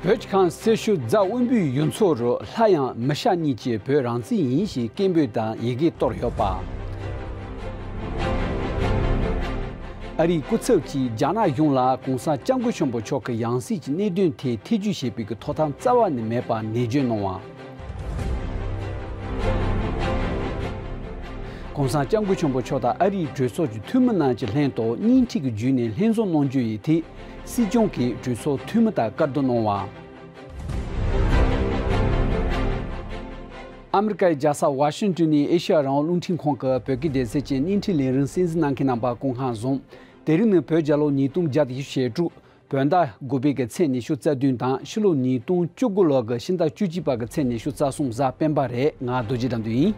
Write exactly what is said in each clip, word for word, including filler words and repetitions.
བོད་ཀྱི་ཁམས་སེར་ཤུལ་རྫ་དབོན་པོའི་ཡུལ་ཚོ་རུ་སླར་ཡང་མི་ཤ་གཉིས་ཀྱིས་བོད་རང་བཙན་ཡིན་ཞེས་སྐད་འབོད་དང་ཡི་གེ་གཏོར་ཡོད་པ། ཨ་རིའི་སྐུ་ཚབ་ཀྱིས་རྒྱ་ནག་གཞུང་ལ་གོང་ས་སྐྱབས་མགོན་ཆེན་པོ་མཆོག་གི་ཡང་སྲིད་ཀྱི་གནད་དོན་ཐད་ཐེ་ཇུས་བྱེད་པའི་ཐོབ་ཐང་རྩ་བ་ནས་མེད་པ་ནན་བརྗོད་གནང་བ། གོང་ས་སྐྱབས་མགོན་ཆེན་པོ་མཆོག་དང་ཨ་རིའི་གྲོས་ཚོགས་ཀྱི་འཐུས་མི་རྣམས་ཀྱི་ལྷན་དུ་བརྙན་འཕྲིན་གྱི་བརྒྱུད་ནས་ལྷན་འཛོམས་གནང་རྒྱུ་ཡི་ཐད་སྲིད་སྐྱོང་གིས་གྲོས་ཚོགས་འཐུས་མི་དང་བཀའ་བསྡུར་གནང་བ། ཨ་མི་རི་ཀའི་རྒྱལ་ས་ཝ་ཤིང་ཏོན་ནས་ཨེ་ཤེ་ཡ་རང་དབང་རླུང་འཕྲིན་ཁང་གི་བོད་སྐད་སྡེ་ཚན་གྱི་བརྙན་འཕྲིན་ལས་རིམ་གསན་གཟིགས་གནང་མཁན་རྣམ་པ་སྐུ་ཁམས་བཟང་། དེ་རིང་ནི་བོད་རྒྱལ་ལོ་ཉིས་སྟོང་བརྒྱ་དང་བཞི་བཅུ་ཞེ་དྲུག་བོད་ཟླ་དགུ་པའི་གི་ཚེས་ཉི་ཤུ་རྩ་བདུན་དང་ཕྱི་ལོ་ཉིས་སྟོང་བཅུ་དགུ་ལོ་གི་ཕྱི་ཟླ་བཅུ་གཅིག་པ་གི་ཚེས་ཉི་ཤུ་རྩ་གསུམ་གཟའ་སྤེན་པ་རེད། ང་རྡོ་རྗེ་དགྲ་འདུལ་ཡིན།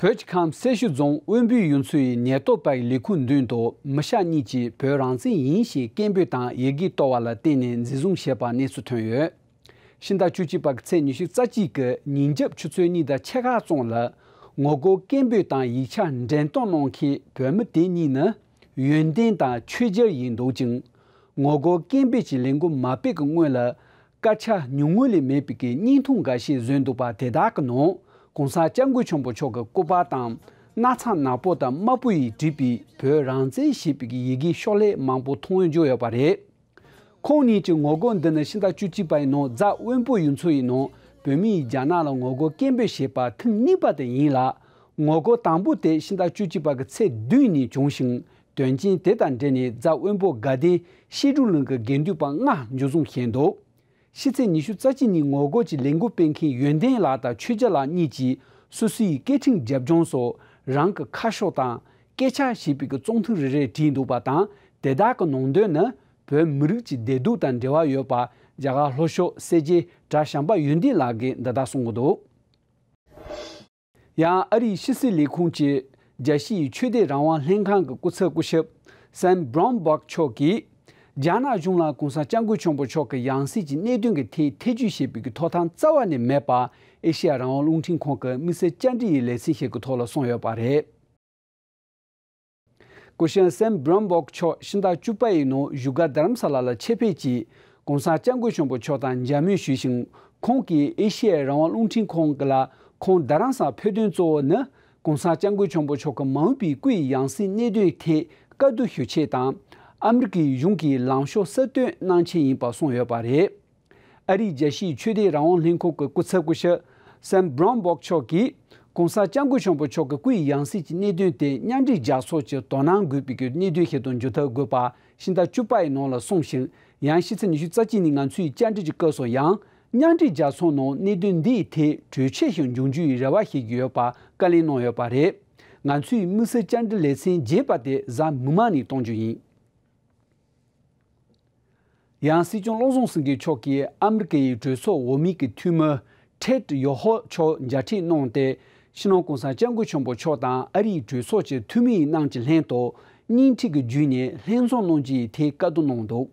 བོད་ཀྱི་ཁམས་སེར་ཤུལ་རྫོང་དབོན་པོའི་ཡུལ་ཚོའི་ཉེན་རྟོག་པའི་ལས་ཁུངས་མདུན་དུ་མི་ཤ་གཉིས་ཀྱིས་བོད་རང་བཙན་ཡིན་ཞེས་སྐད་འབོད་དང་ཡི་གེ་གཏོར་བ་ལ་བརྟེན་ནས་འཛིན་བཟུང་བྱས་པ་གནས་ཚུལ་ཐོན་ཡོད། ཕྱི་ཟླ་བཅུ་གཅིག་པ་གི་ཚེས་ཉི་ཤུ་རྩ་གཅིག་གི་ཉིན་རྒྱབ་ཆུ་ཚོད་གཉིས་དང་ཕྱེད་ཀ་ཙམ་ལ་ངོ་རྒོལ་སྐད་འབོད་དང་ཡིག་ཆ་འགྲེམས་སྟོན་གནང་མཁན་བོད་མི་དེ་གཉིས་ནི་ཡོན་ཏན་དང་ཆོས་རྒྱལ་ཡིན་འདུག་ཅིང་། ངོ་རྒོལ་སྐད་འབོད་ཀྱི་ལས་འགུལ་མ་སྤེལ་གི་སྔོན་ལ། སྐད་ཆ་ཉུང་ངུ་ལས་མེད་པའི་གི་བརྙན་ཐུང་འགའ་ཤས་བཟོས་འདུག་པ་དེ་དག་གི་ནང་གོང་ས་སྐྱབས་མགོན་ཆེན་པོ་མཆོག་གི་སྐུ་པར་དང་སྣག་ཚ་ནག་པོ་དང་དམར་པོ་ཡིས་བྲིས་པའི་བོད་རང་བཙན་ཞེས་པའི་གི་ཡི་གེ་ཤོག་ལྷེ་མང་པོ་མཐོང་རྒྱུ་ཡོད་པ་རེད། ཁོང་གཉིས་ཀྱི་ངོ་རྒོལ་འདི་ནི་ཕྱི་ཟླ་བཅུ་གཅིག་པའི་ནང་རྫ་དབོན་པོ་ཡུལ་ཚོའི་ནང་བོད་མིས་རྒྱ་ནག་ལ་ངོ་རྒོལ་སྐད་འབོད་བྱས་པ་ཐེངས་གཉིས་པ་དེ་ཡིན་ལ། ངོ་རྒོལ་དང་པོ་དེ་ཕྱི་ཟླ་བཅུ་གཅིག་པ་གི་ཚེས་བདུན་ཉིན་བྱུང་ཞིང་དོན་རྐྱེན་དེ་དང་འབྲེལ་ནས་རྫ་དབོན་པོ་དགའ་ལྡན་བཤད་སྒྲུབ་གླིང་གི་དགེ་འདུན་པ་ལྔ་འཇུ་བཟུང་བྱས་འདུག་ཕྱི་ཚེས་ཉི་ཤུ་རྩ་གཅིག་ཉིན་ངོ་རྒོལ་གྱི་ལས་འགུལ་སྤེལ་མཁན་ཡོན་ཏན་ལགས་དང་ཆོས་རྒྱལ་ལགས་གཉིས་ཀྱིས་སོ་སོའི་སྐད་འཕྲིན་རྒྱབ་ལྗོངས་སུ་རང་གི་ཁ་ཤོག་དང་སྐད་ཆ་ཞེས་པའི་གི་རྩོམ་ཐུང་རེ་རེ་བྲིས་འདུག་པ་དང་དེ་དག་གི་ནང་དོན་ནི་བོད་མི་རིགས་ཀྱི་བདེ་སྡུག་དང་འབྲེལ་བ་ཡོད་པ་རྒྱ་གར་ལྷོ་ཕྱོགས་སེར་བྱེས་གྲྭ་བྱམས་པ་ཡོན་ཏན་ལགས་ཀྱིས་འདི་ལྟར་གསུངས་ཀྱི་འདུག་ཡང་ཨ་རིའི་ཕྱི་སྲིད་ལས་ཁུངས་ཀྱི་རྒྱལ་སྤྱིའི་ཆོས་དད་རང་དབང་ལྷན་ཁང་གི་སྐུ་ཚབ་སྐུ་ཞབས་སེམ་བྷྲོན་སྦག་མཆོག་གིས་རྒྱ་ནག་གཞུང་ལ་གོང་ས་སྐྱབས་མགོན་ཆེན་པོ་མཆོག་གི་ཡང་སྲིད་ཀྱི་གནད་དོན་གྱི་ཐད་ཐེ་ཇུས་བྱེད་པའི་ཐོབ་ཐང་རྩ་བ་ནས་མེད་པ་ཨེ་ཤེ་ཡ་རང་དབང་རླུང་འཕྲིན་ཁང་གི་དམིགས་བསལ་བཅར་འདྲི་ཡི་ལེ་ཚན་ཞིག་གི་ཐོག་ལ་གསུངས་ཡོད་པ་རེད། སྐུ་ཞབས་སེམ་བྷྲོན་སྦག་མཆོག་ཕྱི་ཟླ་བཅུ་པ་ཡི་ནང་བཞུགས་སྒར་རྡ་རམ་ས་ལ་ལ་ཆེད་ཕེབས་ཀྱིས་གོང་ས་སྐྱབས་མགོན་ཆེན་པོ་མཆོག་དང་མཇལ་མོལ་ཞུས་ཤིང་། ཁོང་གིས་ཨེ་ཤེ་ཡའི་རང་དབང་རླུང་འཕྲིན་ཁང་གི་ལ་ཁོང་རྡ་རམ་ས་ཕེབས་དོན་གཙོ་བོ་ནི་གོང་ས་སྐྱབས་མགོན་ཆེན་པོ་མཆོག་གི་མ་འོངས་པའི་སྐུའི་ཡང་སྲིད་གནད་དོན་ཐད་བཀའ་བསྡུར་ཞུ་ཆེད་དང་། ཨ་མི་རི་ཀའི་གཞུང་གི་ལངས་ཕྱོགས་གསལ་སྟོན་གནང་ཆེད་ཡིན་པ་གསུངས་ཡོད་པ་རེད། ཨ་རིའི་རྒྱལ་སྤྱིའི་ཆོས་དད་རང་དབང་ལྷན་ཁང་གི་སྐུ་ཚབ་སྐུ་ཞབས་སེམ་བྷྲོན་སྦག་མཆོག་གིས་གོང་ས་སྐྱབས་མགོན་ཆེན་པོ་མཆོག་གི་སྐུའི་ཡང་སྲིད་ཀྱི་གནད་དོན་དེ་མཉམ་འབྲེལ་རྒྱལ་ཚོགས་ཀྱི་དོ་སྣང་དགོས་པའི་གནད་དོན་ཞིག་ཏུ་འགྱུར་ཐབས་དགོས་པ་ཕྱི་ཟླ་བཅུ་པ་ཡི་ནང་ལ་གསུངས་ཤིང་། ཡང་ཕྱི་ཚེས་ཉི་ཤུ་རྩ་གཅིག་ཉིན་ང་ཚོའི་བཅར་འདྲི་གྱི་སྐབས་སུ་ཡང་མཉམ་འབྲེལ་རྒྱལ་ཚོགས་ནང་གནད་དོན་འདིའི་ཐད་གྲོས་ཆོད་ཞིག་འབྱུང་རྒྱུའི་རེ་བ་བྱེད་ཀྱི་ཡོད་པ་བཀའ་ལན་གནང་ཡོད་པ་རེད། ང་ཚོའི་དམིགས་བསལ་བཅར་འདྲི་ལེ་ཚན་རྒྱས་པ་དེ་གཟའ་མིག་དམར་ནས་གཏོང་རྒྱུ་ཡིན། ཡང་སྲིད་སྐྱོང་བློ་བཟང་སེང་གེ་མཆོག་གིས་ཨ་མི་རི་ཀའི་གྲོས་ཚོགས་འོག་མའི་གི་འཐུས་མི་ཁྲེད་ཡོ་ཧོ་མཆོག་མཇལ་འཕྲད་གནང་སྟེ། སྤྱི་ནོར་གོང་ས་སྐྱབས་མགོན་ཆེན་པོ་མཆོག་དང་ཨ་རིའི་གྲོས་ཚོགས་ཀྱི་འཐུས་མི་རྣམས་ཀྱི་ལྷན་དུ་བརྙན་འཕྲིན་གྱི་བརྒྱུད་ནས་ལྷན་འཛོམས་གནང་རྒྱུའི་ཐད་བཀའ་བསྡུར་གནང་འདུག་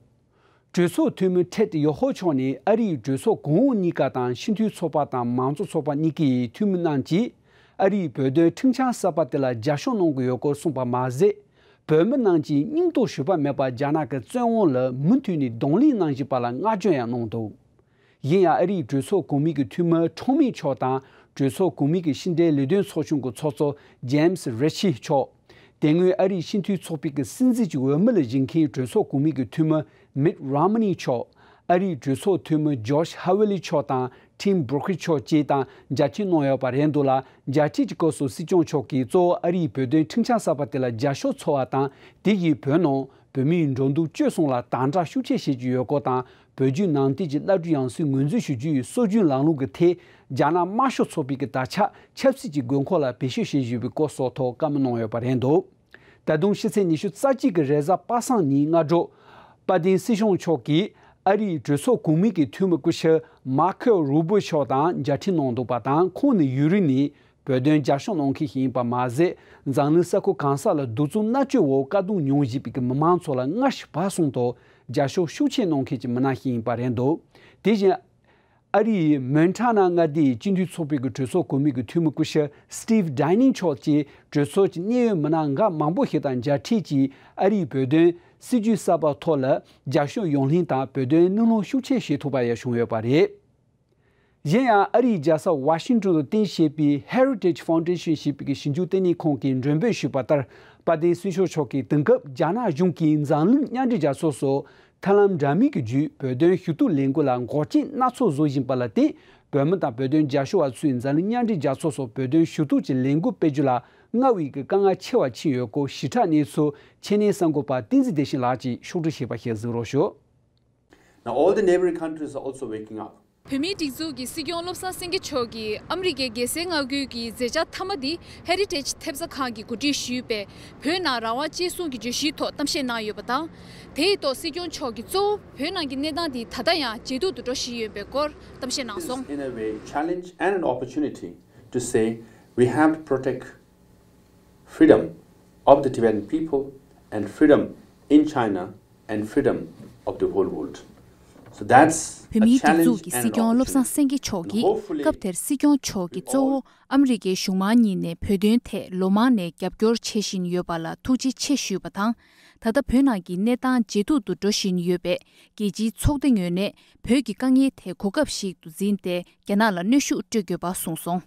གྲོས་ཚོགས་འཐུས་མི་ཁྲེད་ཡོ་ཧོ་མཆོག་ནི་ཨ་རིའི་གྲོས་ཚོགས་གོང་འོག་གཉིས་ཀ་དང་སྤྱི་འཐུས་ཚོགས་པ་དང་མང་གཙོ་ཚོགས་པ་གཉིས་ཀའི་འཐུས་མི་རྣམས་ཀྱིས་ཨ་རིའི་བོད་དོན་ཁྲིམས་འཆར་གསར་པ་དེ་ལ་རྒྱབ་སྐྱོར་གནང་གི་ཡོད་སྐོར་གསུངས་པ་མ་ཟད། བོད་མི་རྣམས་ཀྱིས་སྙིང་སྟོབས་ཞུམ་པ་མེད་པར་རྒྱ་ནག་གི་བཙན་དབང་ལ་མུ་མཐུད་ནས་གདོང་ལེན་གནང་བཞིན་པ་ལ་བསྔགས་བརྗོད་ཡང་གནང་འདུག་ཡིན་ཡང་ཨ་རིའི་གྲོས་ཚོགས་གོང་མའི་གི་འཐུས་མི་ཁྲོ་མེ་མཆོག་དང་གྲོས་ཚོགས་གོང་མའི་གི་ཕྱི་འབྲེལ་ལས་དོན་ཚོགས་ཆུང་གི་ཚོགས་གཙོ་ཇེམ་སི་རེ་ཤི་མཆོག་དེ་སྔོན་ཨ་རིའི་སྤྱི་འཐུས་ཚོགས་པའི་གི་སྲིད་འཛིན་གྱི་འོས་མི་ལ་བཞེངས་མཁན་གྲོས་ཚོགས་གོང་མའི་གི་འཐུས་མི་མིད་རོ་མ་ནི་མཆོག་ཨ་རིའི་གྲོས་ཚོགས་འཐུས་མི་ཇོརྗ་ཧ་ཝེ་ལི་མཆོག་དང་ཊིམ་བྷོ་ཁི་མཆོག་བཅས་དང་མཇལ་འཕྲད་གནང་ཡོད་པ་རེད་འདུག་ལ། མཇལ་འཕྲད་ཀྱི་སྐབས་སུ་སྲིད་སྐྱོང་མཆོག་གིས་གཙོ་བོ་ཨ་རིའི་བོད་དོན་ཁྲིམས་འཆར་གསར་པ་དེ་ལ་རྒྱབ་སྐྱོར་འཚོལ་བ་དང་དེ་ཡིས་བོད་ནང་བོད་མིའི་འགྲོ་འདུག་སྤྱོད་གསུམ་ལ་དམ་དྲག་ཤུགས་ཆེ་བྱེད་ཀྱི་ཡོད་སྐོར་དང་། བོད་བརྒྱུད་ནང་བསྟན་གྱི་བླ་སྤྲུལ་ཡང་སྲིད་ངོས་འཛིན་ཞུ་རྒྱུ་ཡི་སྲོལ་རྒྱུན་ལམ་ལུགས་ཀྱི་ཐད་རྒྱ་ནག་དམར་ཤོག་ཚོགས་པའི་གི་དར་ཆ་ཆབ་སྲིད་ཀྱི་དགོས་མཁོ་ལ་བེད་སྤྱོད་བྱེད་བཞིན་པའི་སྐོར་སོགས་ཐོག་བཀའ་མོལ་གནང་ཡོད་པ་རེད་འདུག་ད་དུང་ཕྱི་ཚེས་ཉི་ཤུ་རྩ་གཅིག་གི་རེས་གཟའ་པ་སངས་ཉིན་སྔ་དྲོ། དཔལ་ལྡན་སྲིད་སྐྱོང་མཆོག་གིས་ཨ་རིའི་གྲོས་ཚོགས་གོང་མའི་གི་འཐུས་མི་སྐུ་ཞབས་མར་ཁོ་རུ་བྷོ་མཆོག་དང་མཇལ་འཕྲད་གནང་འདུག་པ་དང་། ཁོང་ནི་ཡུན་རིང་ནས་བོད་དོན་རྒྱབ་སྐྱོར་གནང་མཁན་ཞིག་ཡིན་པ་མ་ཟད། འཛམ་གླིང་ས་ཁུལ་གང་ས་ལ་གདུག་རྩུབ་མནར་གཅོད་འོག་དཀའ་སྡུག་མྱོང་བཞིན་པའི་གི་མི་མང་ཚོ་ལ་སྔར་བཞིན་བར་གསུམ་དུ་ རྒྱབ་སྐྱོར་ཤུགས་ཆེ་གནང་མཁན་གྱི་མི་སྣ་ཞིག་ཡིན་པ་རེད་འདུག་དེ་བཞིན་ཨ་རི་ཡི་མོན་ཊ་ན་མངའ་སྡེའི་སྤྱི་འཐུས་ཚོགས་པའི་གི་གྲོས་ཚོགས་གོང་མའི་གི་འཐུས་མི་སྐུ་ཞབས་Steve Dinning མཆོག་ཀྱིས་གྲོས་ཚོགས་ཀྱི་གནད་ཡོད་མི་སྣ་འགའ་མང་པོ་ཞིག་དང་མཇལ་འཕྲད་ཀྱིས་ཨ་རིའི་བོད་དོན་སྲིད་ཇུས་གསར་པ་ཐོག་ལ་རྒྱབ་སྐྱོར་ཡོང་ལེན་དང་བོད་དོན་གླེང་སློང་ཤུགས་ཆེ་བྱེད་ཐུབ་པ་ཡང་བྱུང་ཡོད་པ་རེད། གཞན་ཡང་ཨ་རིའི་རྒྱལ་ས་ཝ་ཤིང་ཊོན་དུ་རྟེན་བྱས་པའི་Heritage Foundation ཞེས་པའི་ཞིབ་འཇུག་ལྟེ་གནས་ཁང་གིས་མགྲོན་འབོད་ཞུས་པ་ལྟར། དཔལ་ལྡན་སྲིད་སྐྱོང་མཆོག་གིས་དེང་སྐབས་རྒྱ་ནག་གཞུང་གིས་འཛམ་གླིང་མཉམ་འབྲེལ་རྒྱལ་ཚོགས་སུ་ཐབས་ལམ་འདྲ་མིན་གྱི་བརྒྱུད་བོད་དོན་ཞུ་གཏུག་ལས་འགུལ་ལ་འགོག་རྐྱེན་སྣ་ཚོགས་བཟོ་བཞིན་པ་ལ་བརྟེན། བོད་མི་དང་བོད་དོན་རྒྱབ་སྐྱོར་བ་ཚོས་འཛམ་གླིང་མཉམ་འབྲེལ་རྒྱལ་ཚོགས་སུ་བོད་དོན་ཞུ་གཏུག་གི་ལས་འགུལ་སྤེལ་རྒྱུ་ལ་སྔར་བས་ཀྱི་དཀའ་ངལ་ཆེ་བ་ཕྱིན་ཡོད་སྐོར་ཞིབ་ཕྲ་གནས་ཚུལ་ཆེད་གནས་གསར་འགོད་པ་བསྟན་འཛིན་བདེ་ཆེན་ལགས་ཀྱིས་ཕྱོགས་སྒྲིག་བྱས་པ་ཞིག་གཟིགས་རོགས་ཞུ། Now all the neighboring countries are also waking up. བོད་མིའི་སྒྲིག་འཛུགས་ཀྱི་སྲིད་སྐྱོང་བློ་བཟང་སེང་གེ་མཆོག་གིས་ཨ་མི་རི་ཀའི་རྒྱལ་སའི་མངའ་ཁུལ་གྱི་མཛད་འཆར་མཐའ་མ་འདི་Heritage ཐེབས་རྩ་ཁང་གིས་གོ་སྒྲིག་ཞུས་པའི་བོད་ནང་རང་དབང་གཅེས་སྲུང་གི་བརྗོད་གཞིའི་ཐོག་གཏམ་བཤད་གནང་ཡོད་པ་དང་། དེའི་ཐོག་སྲིད་སྐྱོང་མཆོག་གིས་གཙོ་བོ་བོད་ནང་གི་གནས་སྟངས་འདི་ད་ལྟ་ཡང་ཇེ་སྡུག་ཏུ་འགྲོ་བཞིན་ཡོད་པའི་སྐོར་གཏམ་བཤད་གནང་This is སོང་། In a way challenge and an opportunity to say we have to protect freedom of the Tibetan people and freedom in China and freedom of the whole world. So that's བོད་མིའི་སྒྲིག་འཛུགས་ཀྱི་སྲིད་སྐྱོང་བློ་བཟང་སེང་གེ་མཆོག་གིས་སྐབས་དེར་སྲིད་སྐྱོང་མཆོག་གིས་གཙོ་བོ་ཨ་མི་རི་ཀའི་གཞུང་མང་གཉིས་ནས་བོད་དོན་ཐད་ལོ་མང་ནས་རྒྱབ་སྐྱོར་བྱེད་བཞིན་ཡོད་པ་ལ་ཐུགས་རྗེ་ཆེ་ཞུས་པ་དང་། ད་ལྟ་བོད་ནང་གི་གནས་སྟངས་ཇེ་སྡུག་ཏུ་འགྲོ་བཞིན་ཡོད་པས། རྒྱལ་སྤྱིའི་ཚོགས་སྡེ་ངོས་ནས་བོད་ཀྱི་དཀའ་ངལ་དེ་གོ་སྐབས་ཤིག་ཏུ་འཛིན་ཏེ་རྒྱ་ནག་ལ་གནོན་ཤུགས་སྤྲོད་དགོས་པ་གསུངས་སོང་།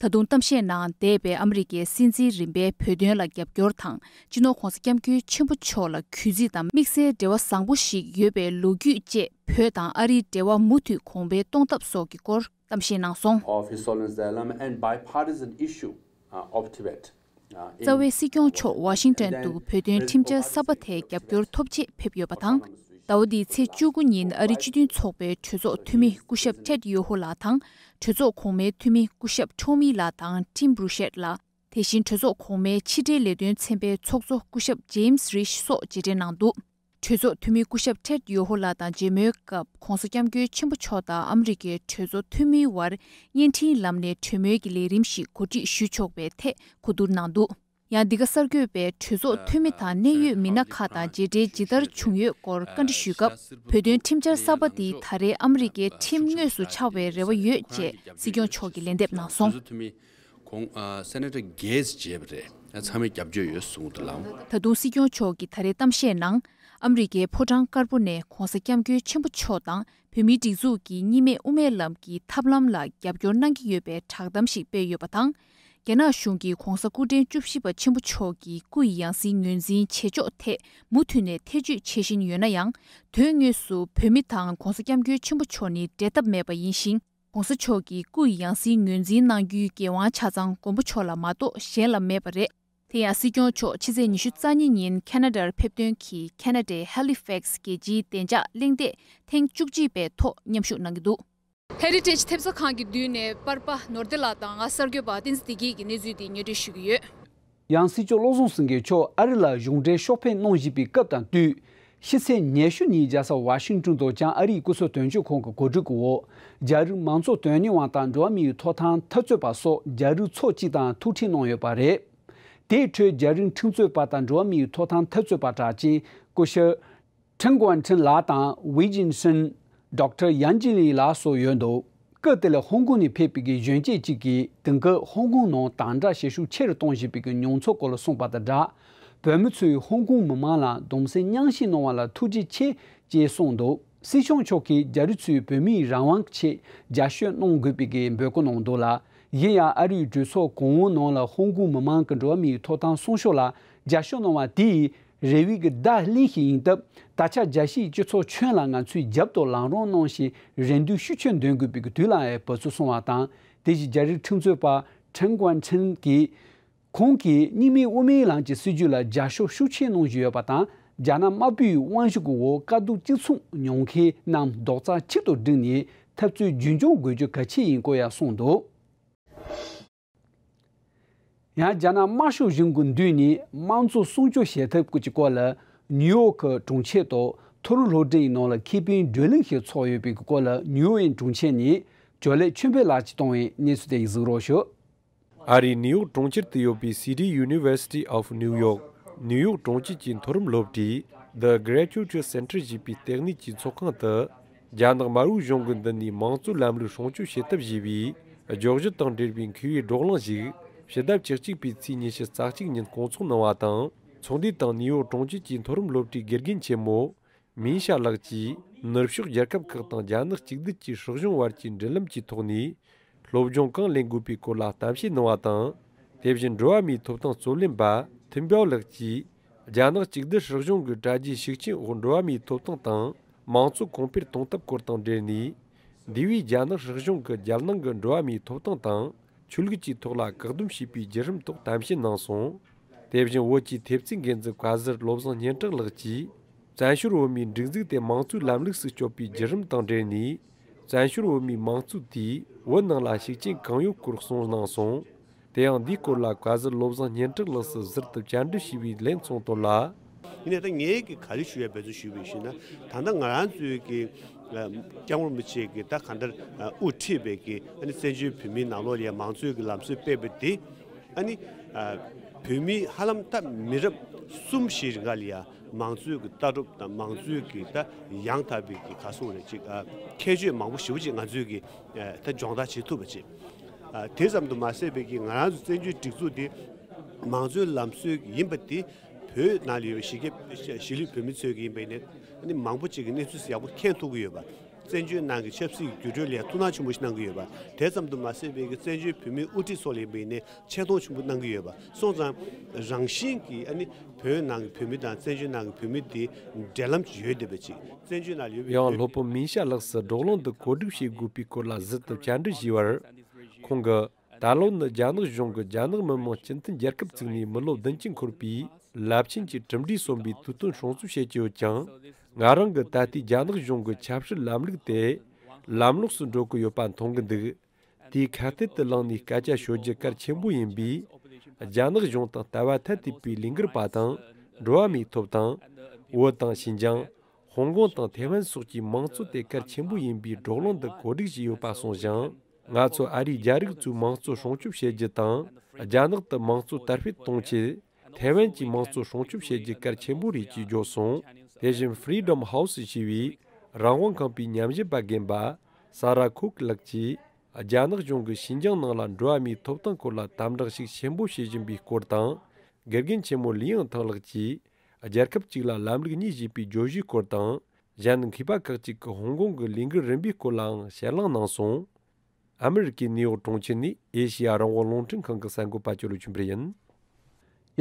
ད་དུང་གཏམ་བཤད་ནང་འདས་པའི་ཨ་མི་རི་ཀའི་སྲིད་འཛིན་རིམ་པའི་བོད་དོན་ལ་རྒྱབ་སྐྱོར་དང་། སྤྱི་ནོར་༧གོང་ས་༧སྐྱབས་མགོན་ཆེན་པོ་མཆོག་ལ་གུས་བརྩི་དང་དམིགས་བསལ་འབྲེལ་བ་བཟང་པོ་ཞིག་ཡོད་པའི་ལོ་རྒྱུས་བཅས། བོད་དང་ཨ་རིའི་འབྲེལ་བ་མུ་མཐུད་གོང་འཕེལ་གཏོང་ཐབས་སོགས་ཀྱི་སྐོར་གཏམ་བཤད་གནང་སོང་། Of His Holiness Dalai Lama and bipartisan issue, uh, of Tibet. རྩ་བའི་སྲིད་སྐྱོང་མཆོག་ཝ་ཤིང་ཊོན་དུ་བོད་དོན་ཁྲིམས་འཆར་གསར་པ་དེ་རྒྱབ་སྐྱོར་ཐོབ་ཆེད་ཕེབས་ཡོད་པ་དང་། ཟླ་བ་འདིའི་ཚེས་བཅུ་དགུ་ཉིན་ཨ་རི་སྤྱི་མཐུན་ཚོགས་པའི་གྲོས་ཚོགས་འཐུས་མི་སྐུ་ཞབས་ཊེད་ཡོ་ཧོ་ལགས་དང་། གྲོས་ཚོགས་གོང་མའི་འཐུས་མི་སྐུ་ཞབས་ཁྲོ་མི་ལགས་དང་ཊིམ་རུ་ཤེད་ལགས། དེ་བཞིན་གྲོས་ཚོགས་གོང་མའི་ཕྱི་འབྲེལ་ལས་དོན་ཚན་པའི་ཚོགས་གཙོ་སྐུ་ཞབས་ཇེམ་སི་རིཤ་སོགས་མཇལ་འཕྲད་གནང་འདུག་གྲོས་ཚོགས་འཐུས་མི་སྐུ་ཞབས་ཊེད་ཡོ་ཧོ་ལགས་དང་མཇལ་མོལ་སྐབས་༧གོང་ས་༧སྐྱབས་མགོན་ཆེན་པོ་མཆོག་དང་ཨ་མི་རི་ཀའི་གྲོས་ཚོགས་འཐུས་མིའི་བར་བརྙན་འཕྲིན་ལམ་ནས་གྲོས་མོལ་གྱི་ལས་རིམ་ཞིག་གོ་སྒྲིག་ཞུ་ཆོག་པའི་ཐད་གོ་བསྡུར་གནང་འདུག་ཡང་འདི་ག་གསར་འགོད་པས་གྲོས་ཚོགས་འཐུས་མི་དང་གནད་ཡོད་མི་སྣ་ཁག་དང་མཇལ་འཕྲད་ཇི་ལྟར་བྱུང་ཡོད་སྐོར་བཀའ་འདྲི་ཞུས་སྐབས། བོད་དོན་ཁྲིམས་འཆར་གསར་པ་འདི་ད་རེས་ཨ་མི་རི་ཀའི་ཁྲིམས་དངོས་སུ་ཆགས་པའི་རེ་བ་ཡོད་ཅེས་སྲིད་སྐྱོང་མཆོག་གིས་ལན་འདེབས་གནང་སོང་། ཁོང་ཨ་སེ་ནེ་ཊར་གེ་ཛི་བྱས་པ་རེད། ཚང་མས་རྒྱབ་སྐྱོར་ཡོད་གསུངས་འདུག་ལགས། ད་དུང་སྲིད་སྐྱོང་མཆོག་གིས་ད་རེས་གཏམ་བཤད་ནང་ཨ་མི་རི་ཀའི་ཕོ་བྲང་དཀར་པོ་ནས་༧གོང་ས་༧སྐྱབས་མགོན་ཆེན་པོ་མཆོག་དང་བོད་མིའི་སྒྲིག་འཛུགས་ཀྱི་གཉིས་སྨན་དབུ་མའི་ལམ་གྱི་ཐབས་ལམ་ལ་རྒྱབ་སྐྱོར་གནང་གི་ཡོད་པའི་བསྒྲགས་གཏམ་ཞིག་སྤེལ་ཡོད་པ་དང་། རྒྱ་ནག་གཞུང་གིས་༧གོང་ས་སྐུ་ཕྲེང་བཅུ་བཞི་པ་ཆེན་པོ་མཆོག་གི་སྐུ་ཡི་ཡང་སྲིད་ངོས་འཛིན་བྱེད་ཕྱོགས་ཐད་མུ་མཐུད་ནས་ཐེ་བྱུས་བྱེད་བཞིན་ཡོད་ན་ཡང་། དོན་དངོས་སུ་བོད་མི་དང་༧གོང་ས་༧སྐྱབས་མགོན་ཆེན་པོ་མཆོག་ནི་འབྲལ་ཐབས་མེད་པ་ཡིན་ཞིང་། ༧གོང་ས་མཆོག་གི་སྐུ་ཡི་ཡང་སྲིད་ངོས་འཛིན་གནང་རྒྱུའི་འགན་དབང་ཆ་ཚང་མགོན་པོ་མཆོག་ལ་མ་གཏོགས་གཞན་ལ་མེད་པ་རེད། དེ་ཡང་སྲིད་སྐྱོང་མཆོག་ཕྱི་ཚེས་ཉི་ཤུ་རྩ་གཉིས་ཉིན་ཁ་ན་ཌར་ཕེབས་ཐོན་གྱིས་ཁ་ན་ཌའི་ཧེ་ལི་ཕེག་སི་རྒྱལ་སྤྱིའི་བདེ་འཇགས་གླེང་སྟེགས་ཐེངས་བཅུ་གཅིག་པའི་ཐོག་མཉམ་ཞུགས་གནང་གི་འདུག Heritage ཐེབས་རྩ་ཁང་གི་མདུན་ནས་པར་པ་ནོར་བདེ་ལགས་དང་ང་གསར་འགོད་པ་བསྟན་འཛིན་བདེ་སྐྱིད་ཀྱིས་གནས་ཚུལ་འདི་སྙན་སྒྲོན་ཞུ་གི་ཡོད། ཡང་སྲིད་སྐྱོང་བློ་བཟང་སེང་གེ་མཆོག་ཨ་རི་ལ་གཞུང་འབྲེལ་ཕྱོགས་ཕེབས་གནང་བཞིན་པའི་སྐབས་དང་བསྟུན། ཕྱི་ཚེས་ཉེར་བཞི་ཉིན་རྒྱལ་ས་ཝ་ཤིང་ཊོན་དུ་བྱང་ཨ་རིའི་སྐུ་ཚབ་དོན་གཅོད་ཁང་གི་གོ་སྒྲིག་འོག་རྒྱ་རིགས་མང་གཙོ་དོན་གཉེར་བ་དང་འགྲོ་བ་མིའི་ཐོབ་ཐང་འཐབ་རྩོད་པ་སོགས་རྒྱ་རིགས་ཚོགས་གཅིག་དང་ཐུག་འཕྲད་གནང་ཡོད་པ་རེད། དེའི་ཁྲོད་རྒྱ་རིགས་ཁྲིམས་རྩོད་པ་དང་འགྲོ་བ་མིའི་ཐོབ་ཐང་འཐབ་རྩོད་པ་གྲགས་ཅན་སྐུ་ཞབས་ཁྲིན་ཀོན་ཁྲིན་ལགས་དང་ཝི་ཇིན་ཧྲིན། ཌོག་ཊར་ཡན་ཅིན་ལི་ལགས་སོགས་ཡོད་འདུག་སྐབས་དེ་ལ་ཧོང་ཀོང་ནས་ཕེབས་པའི་གཞོན་སྐྱེས་གཅིག་གིས་དེང་སྐབས་ཧོང་ཀོང་ནང་དམ་དྲག་བྱེད་ཤུགས་ཆེ་རུ་གཏོང་བཞིན་པའི་མྱོང་ཚོར་སྐོར་ལ་གསུངས་པ་དང་སྦྲགས། བོད་མི་ཚོས་ཧོང་ཀོང་མི་མང་ལ་གདུང་སེམས་མཉམ་སྐྱེད་གནང་བ་ལ་ཐུགས་རྗེ་ཆེ་ཅེས་གསུངས་འདུག་སྲིད་སྐྱོང་མཆོག་གིས་རྒྱ་རིགས་ཚོས་བོད་མིའི་རང་དབང་གི་ཆེད་རྒྱབ་སྐྱོར་གནང་དགོས་པའི་འབོད་སྐུལ་གནང་འདུག་ལ། གཞན་ཡང་ཨ་རིའི་གྲོས་ཚོགས་གོང་འོག་ནང་ལ་ཧོང་ཀོང་མི་མང་གི་འགྲོ་བ་མིའི་ཐོབ་ཐང་སྲུང་སྐྱོབ་ལ་རྒྱབ་སྐྱོར་གནང་བ་དེ་ཡིས། རེ་བའི་གི་བརྡ་ལེན་ཞིག་ཡིན་སྟབས། ད་ཆ་རྒྱལ་སྤྱིའི་སྤྱི་ཚོགས་ཁྱོན་ལ་ང་ཚོའི་རྒྱབ་ཏུ་ལམ་རིམ་གནང་ཞིང་རེ་འདུན་ཤུགས་ཆེ་འདོན་དགོས་པའི་གི་དུས་ལ་ཡང་བབས་ཚུལ་གསུངས་པ་དང་། དེ་བཞིན་རྒྱ་རིགས་ཁྲིམས་རྩོད་པ་ཁྲེན་ཀོན་ཁྲིན་གྱིས། ཁོང་གིས་གཉིས་སྨན་དབུ་མའི་ལམ་གྱི་སྲིད་བྱུས་ལ་རྒྱབ་སྐྱོར་ཤུགས་ཆེ་གནང་བཞིན་ཡོད་པ་དང་། རྒྱ་ནག་དམར་པོའི་དབང་ཤུགས་ཀྱི་འོག་དཀའ་སྡུག་གཅིག་མཚུངས་མྱོང་མཁན་རྣམས་རྡོག་རྩ་གཅིག་ཏུ་བསྒྲིལ་ནས་འཐབ་རྩོད་རྒྱུན་འཁྱོངས་དགོས་རྒྱུ་གལ་ཆེ་ཡིན་སྐོར་ཡང་གསུངས་འདུག་ཡང་རྒྱ་ནག་དམར་ཤོག་གཞུང་གི་མདུན་ནས་དམངས་གཙོ་སྲུང་སྐྱོབ་བྱེད་ཐབས་ཀྱི་སྐོར་ལ་ནིའུ་ཡོག་གི་གྲོང་ཁྱེར་དུ་མཐོ་རིམ་སློབ་གྲྭའི་ནང་ལ་ཁེ་ཕན་བགྲོ་གླེང་ཞིག་ཚོགས་ཡོད་པའི་སྐོར་ལ་ནིའུ་ཡོག་གྲོང་ཁྱེར་ནས་ཇོ་ལེ་ཆོས་འཕེལ་ལགས་ཀྱིས་བཏང་བའི་གནས་ཚུལ་དེ་གཟིགས་རོགས་ཞུ། ཨ་རིའི་ནིའུ་ཡོག་གྲོང་ཁྱེར་དུ་ཡོད་པའི་City University of New York ནིའུ་ཡོག་གྲོང་ཁྱེར་གྱི་མཐོ་རིམ་སློབ་གྲྭའི་ The Gratitude Center ཞེས་པའི་ལྟེ་གནས་ཀྱི་ཚོགས་ཁང་དུ། རྒྱ་ནག་དམར་པོའི་གཞུང་གི་མདུན་ནས་མང་གཙོའི་ལམ་ལུགས་སྲུང་སྐྱོབ་བྱེད་ཐབས་ཞེས་པའི་བརྗོད་གཞི་དང་འབྲེལ་བའི་མཁས་པའི་བགྲོ་གླེང་ཞིག་ཕྱི་ཟླ་བཅུ་གཅིག་པའི་ཚེས་ཉི་ཤུ་རྩ་གཅིག་ཉིན་སྐོང་ཚོགས་གནང་བ་དང་། ཚོགས་འདུའི་སྟེང་ནིའུ་ཡོག་གྲོང་ཁྱེར་གྱི་མཐོ་རིམ་སློབ་གྲྭའི་དགེ་རྒན་ཆེན་མོ་མིན་ཤ་ལགས་ཀྱིས། ནུབ་ཕྱོགས་རྒྱལ་ཁབ་ཁག་དང་རྒྱ་ནག་གཅིག་སྡུད་ཀྱི་སྲིད་གཞུང་བར་གྱི་འབྲེལ་ལམ་གྱི་ཐོག་ནས། སློབ་སྦྱོང་གང་ལེན་དགོས་པའི་སྐོར་ལ་གཏམ་བཤད་གནང་བ་དང་། དེ་བཞིན་འགྲོ་བ་མིའི་ཐོབ་ཐང་རྩོད་ལེན་པ་ཐིན་པའོ་ལགས་ཀྱིས། རྒྱ་ནག་གཅིག་སྡུད་སྲིད་གཞུང་གི་དྲ་རྒྱའི་ཤུགས་རྐྱེན་འོག་འགྲོ་བ་མིའི་ཐོབ་ཐང་དང་མང་གཙོ་གོང་འཕེལ་གཏོང་ཐབས་སྐོར་དང་འབྲེལ་ནས། འདས་པའི་རྒྱ་ནག་སྲིད་གཞུང་གིས་རྒྱལ་ནང་གི་འགྲོ་བ་མིའི་ཐོབ་ཐང་དང་ཆོས་ལུགས་ཀྱི་ཐོག་ལ་བཀག་སྡོམ་བྱས་པའི་བརྒྱུད་རིམ་ཐོག་གཏམ་བཤད་གནང་སོང་། དེ་བཞིན་བོད་ཀྱི་ཐེབས་རྩའི་འགན་འཛིན་བཀའ་ཟུར་བློ་བཟང་སྙན་གྲགས་ལགས་ཀྱིས། བཙན་བྱོལ་བོད་མིའི་སྒྲིག་འཛུགས་དེ་དམངས་གཙོའི་ལམ་ལུགས་སུ་བསྐྱོད་པའི་བརྒྱུད་རིམ་དང་འབྲེལ་ནས། བཙན་བྱོལ་བོད་མིའི་དམངས་གཙོ་དེས་བོད་ནང་ལ་ཤུགས་རྐྱེན་གང་ཡོད་སྐོར་གསུངས་གནང་སོང་། དེ་ཡང་འདིའི་སྐོར་ལ་བཀའ་ཟུར་བློ་བཟང་སྙན་གྲགས་ལགས་སུ་ཟུར་དུ་བཅར་འདྲི་ཞུས་པའི་ལན་གསུངས་དོན་ལ། ཡིན་ནའི་ད་ངས་ཀྱི་ག་རེ་ཞུ་ཡ་འབད་བརྩོན་ཞུས་པ་ཡིན་ཞུས་ན། ད་ལྟ་ང་རང་ཚོའི་གི་སྐྱབས་མགོན་རིན་པོ་ཆེ་གི་ད་གང་ལྟར་དབུ་ཁྲིད་པའི་གི་ཨ་ནི་བཙན་བྱོལ་བོད་མིའི་ནང་ལོགས་ལ་མང་གཙོའི་གི་ལམ་སྲོལ་སྤེལ་བ་དེ། ཨ་ནི་ཨ་བོད་མི་ཧ་ལམ་ད་མི་རབས་གསུམ་བཞིའི་རིང་ལ་ཡ་མང་གཙོའི་གི་ལྟ་གྲུབ་དང་མང་གཙོའི་གི་ད་ཡང་དག་པའི་གི་ག་སོང་རེད་ཅིག་ཨ་ཁྱད་ཆོས་མང་པོ་ཞེ་པོ་ཅིག་ང་ཚོས་གི་ཨ་ད་སྦྱོང་བརྡར་བྱེད་ཐུབ་པ་ཅིག་ཨ་དེ་ཙམ་དུ་མ་ཟད་པའི་གི་ང་རང་ཚོ་བཙན་བྱོལ་སྒྲིག་འཛུགས་དེ་མང་གཙོའི་ལམ་སྲོལ་ཡིན་པ་དེ་བོད་ནང་ལ་ཡོད་པའི་གཞིས་ཀ་གཞིས་ལུས་བོད་མི་ཚོས་གི་ཡིན་པ་ཡིན་ནའི་ཨ་ནི་མང་པོ་ཅིག་གི་གནས་ཚུལ་ཡག་པོ་མཁྱེན་ཐུབ་ཀྱི་ཡོད་པ། བཙན་བྱོལ་ནང་གི་ཆབ་སྲིད་ཀྱི་འགྱུར་འགྲོས་ལ་ཐུགས་སྣང་ཆེན་པོ་ཞིག་གནང་གི་ཡོད་པ། དེ་ཙམ་དུ་མ་ཟད་པའི་གི་བཙན་བྱོལ་བོད་མིའི་དབུ་ཁྲིད་ཚོ་ལ་ཡིན་པ་ཡིན་ནའི་ཆེ་མཐོང་ཆེན་པོ་གནང་གི་ཡོད་པ་སོང་ཙང་། རང་བཞིན་གྱིས་ཨ་ནི་བོད་ནང་གི་བོད་མི་དང་བཙན་བྱོལ་ནང་གི་བོད་མི་དེ་འབྲེལ་ལམ་ཅིག་ཡོད་བསྡད་པ་ཅིག་བཙན་བྱོལ་ནང་ཡོད་པའི་ཡང་བོད་སློབ་དཔོན་མིན་ཤ་ལགས་སུ་བགྲོ་གླེང་འདི་གོ་སྒྲིག་བྱེད་དགོས་པའི་སྐོར་ལ་ཟུར་དུ་བཅར་འདྲི་ཞུས་པར། ཁོང་གིས། ད་ལོ་ནི་རྒྱ་ནག་གཞུང་གིས་རྒྱ་ནག་མི་དམངས་སྤྱི་མཐུན་རྒྱལ་ཁབ་བཙུགས་ནས་མི་ལོ་བདུན་ཅུ་འཁོར་བའི་རླབས་ཆེན་གྱི་གྲུབ་འབྲས་གསུངས་པའི་དུས་སྟོན་སྲུང་བརྩི་བྱེད་ཀྱི་ཡོད་ཀྱང་། ང་རང་གིས་ད་ལྟའི་རྒྱ་ནག་གཞུང་གི་ཆབ་སྲིད་ལམ་ལུགས་དེ་ལམ་ལོགས་སུ་འགྲོ་གི་ཡོད་པ་མཐོང་གི་འདུག་དེའི་ཁ་གཏད་དུ་ལངས་ནས་སྐད་ཆ་ཤོད་རྒྱུ་གལ་ཆེན་པོ་ཡིན་པས། རྒྱ་ནག་གཞུང་དང་ལྟ་བ་ཐ་དད་པའི་ལས་འགུལ་པ་དང་འགྲོ་བ་མིའི་ཐོབ་ཐང་། བོད་དང་ཞིན་ཅང་། ཧོང་ཀོང་དང་ཐེ་ཝན་སོགས་ཀྱི་མང་གཙོ་དེ་གལ་ཆེན་པོ་ཡིན་པའི་བགྲོ་གླེང་འདི་གོ་སྒྲིག་བྱས་ཡོད་པ་གསུངས་ཤིང་། ང་ཚོ་ཨ་རིའི་རྒྱ་རིགས་ཚོའི་དམངས་གཙོ་སྲུང་སྐྱོབ་བྱེད་རྒྱུ་དང་། རྒྱ་ནག་ཏུ་དམངས་གཙོ་དར་སྤེལ་གཏོང་ཆེད། ཐའེ་ཝན་གྱི་དམངས་གཙོ་སྲུང་སྐྱོབ་བྱེད་རྒྱུ་གལ་ཆེན་པོ་རེད་ཅེས་བརྗོད་སོང་། དེ་བཞིན་Freedom House ཞེས་པའི་རང་དབང་ཁང་པའི་ཉམས་ཞིབ་པ་རྒན་པ་ས་ར་ཁུག་ལགས་ཀྱིས། རྒྱ་ནག་གཞུང་གིས་ཞིན་ཅང་ནང་ལ་འགྲོ་བ་མིའི་ཐོབ་ཐང་སྐོར་ལ་དམ་དྲག་ཤུགས་ཆེན་པོ་བྱེད་བཞིན་པའི་སྐོར་དང་། དགེ་རྒན་ཆེན་མོ་ལི་ཡང་ཐང་ལགས་ཀྱིས། རྒྱལ་ཁབ་གཅིག་ལ་ལམ་ལུགས་གཉིས་ཞེས་པའི་བརྗོད་གཞིའི་སྐོར་དང་། གཞན་མཁས་པ་ཁག་ཅིག་གིས་ཧོང་ཀོང་གི་ལས་འགུལ་རིམ་པའི་སྐོར་ལའང་བཤད་གླེང་གནང་སོང་། ཨ་མི་རི་ཀའི་ནིའུ་ཡོག་གྲོང་ཁྱེར་ནས་ཨེ་ཤེ་ཡ་རང་དབང་རླུང་འཕྲིན་ཁང་གི་གསར་འགོད་པ་ཅོ་ལོ་ཆོས་འཕེལ་ཡིན།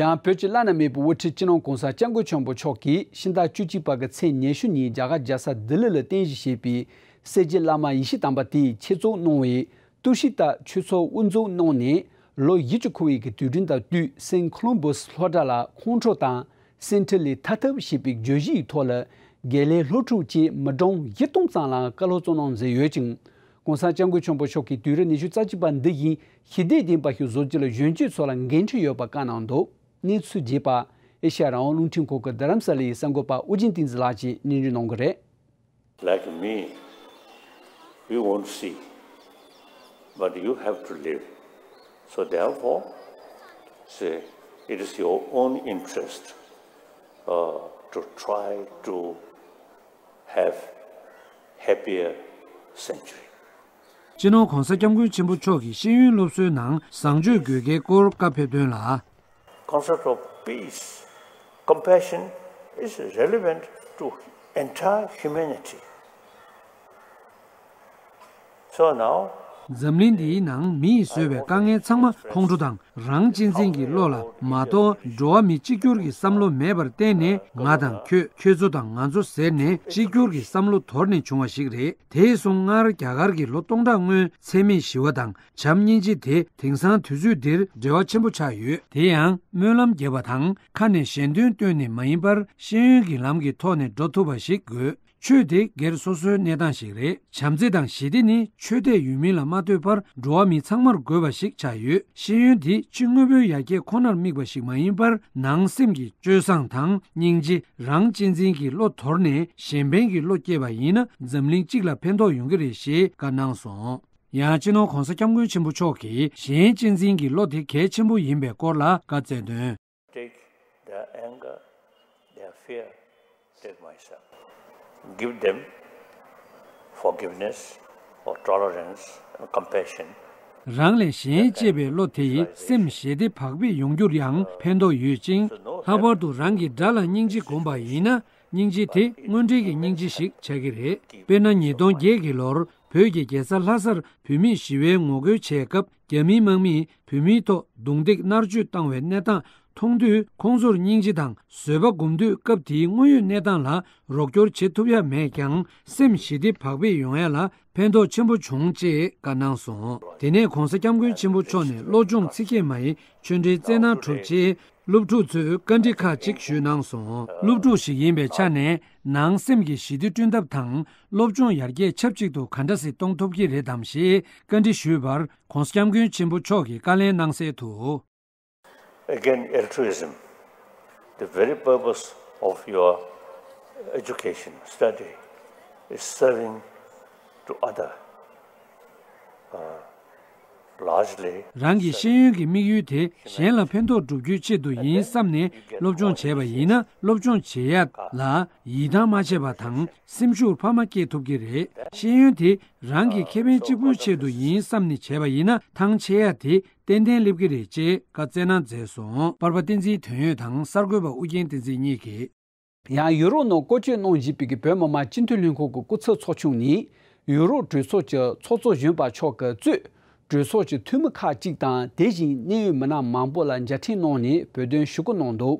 ཡང་བོད་ཀྱི་བླ་ན་མེད་པའི་དབུ་ཁྲིད་སྤྱི་ནོར་༸གོང་ས་༸སྐྱབས་མགོན་ཆེན་པོ་མཆོག་གིས་ཕྱི་ཟླ་བཅུ་གཅིག་པ་གི་ཚེས་ཉི་ཤུ་ཉིན་རྒྱ་གར་རྒྱལ་ས་ལྡི་ལི་ལ་རྟེན་གཞི་བྱས་པའི་སེར་བྱེས་བླ་མ་ཡེ་ཤེས་དམ་པ་དེས་ཆེད་འཛུགས་གནང་བའི་ཏུ་ཤི་ཏ་ཆོས་ཚོགས་དབུ་འཛུགས་གནང་ནས་ལོ་བཞི་བཅུ་འཁོར་བའི་གི་དུས་དྲན་དང་བསྟུན་སེན་ཁོ་ལོམ་བུ་སི་སློབ་གྲྭ་ལ་ཁོང་ཁྲོ་དང་སེམས་ཁྲལ་ལས་ཐར་ཐབས་ཞེས་པའི་བརྗོད་གཞིའི་ཐོག་ལ་དགེ་ལས་སློབ་ཕྲུག་བཅས་མི་གྲངས་བཞི་སྟོང་ཙམ་ལ་བཀའ་སློབ་སྩལ་གནང་མཛད་ཡོད་ཅིང་། ༸གོང་ས་༸སྐྱབས་མགོན་ཆེན་པོ་མཆོག་གིས་དུས་རབས་ཉི་ཤུ་རྩ་གཅིག་པ་འདི་བཞིན་ཞི་བདེ་ལྡན་པ་ཞིག་བཟོ་རྒྱུ་ལ་གཞོན་སྐྱེས་ཚོ་ལ་འགན་འཁྲི་ཡོད་པ་བཀའ་གནང་འདུག་གནས་ཚུལ་རྒྱས་པ། ཨེ་ཤ་ཡ་རང་དབང་རླུང་འཕྲིན་ཁང་གི་རྡ་རམ་ས་ལའི་གསར་འགོད་པ་ཨོ་རྒྱན་བསྟན་འཛིན་ལགས་ཀྱིས་སྙན་སྒྲོན་གནང་གི་རེད། Like me, you won't see, but you have to live. So therefore, say, it is your own interest, uh, to try to have happier century. སྤྱི་ནོར་༸གོང་ས་༸སྐྱབས་མགོན་ཆེན་པོ་མཆོག་གིས་ཤེས་ཡོན་སློབ་གསོའི་ནང་བཟང་སྤྱོད་དགོས་གལ་སྐོར་བཀའ་ཕེབས་དོན་ལ། Concept of peace, compassion is relevant to entire humanity. So now, འཛམ་གླིང་འདིའི་ནང་མི་ཡིས་བཟོས་པའི་དཀའ་ངལ་ཚང་མ་ཁོང་ཁྲོ་དང་རང་གཅེས་འཛིན་གྱི་བློ་ལ་མ་གཏོགས་འགྲོ་བ་མི་གཅིག་གྱུར་གྱི་བསམ་བློ་མེད་པར་བརྟེན་ནས་ང་དང་ཁྱོད་ཁྱོད་ཚོ་དང་ང་ཚོ་ཟེར་ནས་གཅིག་གྱུར་གྱི་བསམ་བློ་དོར་ནས་བྱུང་བ་ཞིག་རེད། དེས་སོང་སྔར་རྒྱ་གར་གྱི་ལོ་སྟོང་ཕྲག་སྔོན་འཚེ་མེད་ཞི་བ་དང་བྱམས་སྙིང་རྗེ་དེ་དེང་སང་དུས་ཚོད་འདིར་འབྲེལ་བ་ཆེན་པོ་ཆགས་ཡོད། དེ་ཡང་སྨོན་ལམ་རྒྱབ་པ་དང་ཁ་ནས་ཞལ་འདོན་བཏོན་ནས་མ་ཡིན་པར་ཤེས་ཡོན་གྱི་ལམ་གྱི་ཐོག་ནས་འགྲོ་ཐུབ་པ་ཞིག་དགོས། ཆོས་དེ་སྒེར་སོ་སོའི་གནས་སྟངས་ཤིག་རེད། བྱམས་བརྩེ་དང་ཞི་བདེ་ནི་ཆོས་དད་ཡོད་མིན་ལ་མ་ལྟོས་པར་འགྲོ་བ་མི་ཚང་མར་དགོས་པ་ཞིག་ཆགས་ཡོད། ཤེས་ཡོན་དེ་ཕྱི་དངོས་པོའི་ཡར་རྒྱས་ཁོ་ནར་དམིགས་པ་ཞིག་མ་ཡིན་པར་ནང་སེམས་ཀྱི་སྤྱོད་བཟང་དང་སྙིང་རྗེ། རང་གཅེས་འཛིན་གྱི་བློ་དོར་ནས་གཞན་ཕན་གྱི་བློ་སྐྱེས་པ་ཡིན་ན་འཛམ་གླིང་གཅིག་ལ་ཕན་ཐོགས་ཡོང་གི་རེད་ཞེས་བཀའ་གནང་སོང་། ཡང་སྤྱི་ནོར་༸གོང་ས་༸སྐྱབས་མགོན་ཆེན་པོ་མཆོག་གིས་གཞན་གཅེས་འཛིན་གྱི་བློ་དེ་གལ་ཆེན་པོ་ཡིན་པའི་སྐོར་ལ་བཀའ་སྩལ་དོན། Take their anger, their fear, take myself. Give them forgiveness or tolerance and compassion. རང་ལས་གཞན་གཅེས་པའི་བློ་དེ་ཡིས་སེམས་ཞི་བདེ་བག་ཕེབས་ཡོང་རྒྱུར་ཡང་ཕན་ཐོགས་ཡོད་ཅིང་། ལྷག་པར་དུ་རང་གི་དགྲ་ལ་སྙིང་རྗེ་བསྒོམས་པ་ཡིན་ན། སྙིང་རྗེ་དེ་དངོས་འབྲེལ་གྱི་སྙིང་རྗེ་ཞིག་ཆགས་ཀྱི་རེད། དཔེར་ན། ཉིས་སྟོང་བརྒྱད་ཀྱི་ལོར་བོད་ཀྱི་རྒྱལ་ས་ལྷ་སར་བོད་མིས་ཞི་བའི་ངོ་རྒོལ་བྱས་སྐབས། རྒྱ་མིའི་དམག་མིས་བོད་མིའི་ཐོག་རྡུང་རྡེག་མནར་གཅོད་བཏང་བའི་གནས་སྟངས་མཐོང་དུས། ཁོང་ཚོར་སྙིང་རྗེ་དང་བཟོད་པ་སྒོམ་དུས། སྐབས་དེའི་དངོས་ཡོད་གནས་སྟངས་ལ་རོགས་སྐྱོར་བྱེད་ཐུབ་ཡ་མེད་ཀྱང་། སེམས་ཞི་བདེ་བག་ཕེབས་ཡོང་ཡ་ལ་ཕན་ཐོགས་ཆེན་པོ་བྱུང་ཅེས་བཀའ་གནང་སོང་། དེ་ནས་༧གོང་ས་༧སྐྱབས་མགོན་ཆེན་པོ་མཆོག་ནས་སློབ་སྦྱོང་ཚིག་བརྒྱད་མ་ཡི་ཆོས་འབྲེལ་སྩལ་གནང་གྲུབ་རྗེས། སློབ་ཕྲུག་ཚོས་བཀའ་འདྲི་ཁག་ཅིག་ཞུས་གནང་སོང་། སློབ་ཕྲུག་ཞིག་ཡིན་པའི་ཆ་ནས། ནང་སེམས་ཀྱི་ཞི་བདེ་བསྐྲུན་ཐབས་དང་། སློབ་སྦྱོང་ཡར་རྒྱས་ཆབས་ཅིག་ཏུ་ག་འདྲ་སེ་གཏོང་ཐུབ་ཀྱི་རེད་དམ་ཞེས་བཀའ་འདྲི་ཞུས་པར། ༧གོང་ས་༧སྐྱབས་མགོན་ཆེན་པོ་མཆོག་གིས་བཀའ་ལན་གནང་གསལ་དུ། Again, altruism. The very purpose of your education, study, is serving to other. Uh, largely. རང་གི་ཤེས་ཡོན་གྱི་དམིགས་ཡུལ་དེ་གཞན་ལ་ཕན་ཐོགས་བསྒྲུབ་རྒྱུའི་ཆེད་དུ་ཡིན་བསམ་ནས་སློབ་སྦྱོང་བྱས་པ་ཡིན་ན། སློབ་སྦྱོང་བྱེད་ཡ་ལ་ཡིད་ཐང་མ་ཆད་པ་དང་། སེམས་ཤུགས་འཕར་མ་སྐྱེད་ཐུབ་ཀྱི་རེད། ཤེས་ཡོན་དེ་རང་གི་ཁེ་ཕན་གཅིག་པུའི་ཆེད་དུ་ཡིན་བསམ་ནས་བྱས་པ་ཡིན་ན། ཐང་ཆད་ཡ་དེ་ཏན་ཏན་སླེབས་ཀྱི་རེད་ཅེས་བཀའ་སྩལ་གནང་མཛད་སོང་། པར་པ་བསྟན་འཛིན་དོན་ཡོད་དང་གསར་འགོད་པ་ཨུ་རྒྱན་བསྟན་འཛིན་གཉིས་ཀྱིས། ཡང་ཡུ་རོབ་ནང་བཀོལ་སྤྱོད་གནང་བཞིན་པའི་བོད་མི་མང་སྤྱི་འཐུས་ལྷན་ཁང་གི་སྐུ་ཚབ་ཚོགས་ཆུང་ནས། ཡུ་རོབ་གྲོས་ཚོགས་ཀྱི་ཚོགས་གཙོ་གཞོན་པ་མཆོག་གིས་གཙོས་གྲོས་ཚོགས་ཀྱི་འཐུས་མི་ཁག་ཅིག་དང་། དེ་བཞིན་གནད་ཡོད་མི་སྣ་མང་པོ་ལ་མཇལ་འཕྲད་གནང་ནས་བོད་དོན་ཞུ་སྐུལ་གནང་འདུག་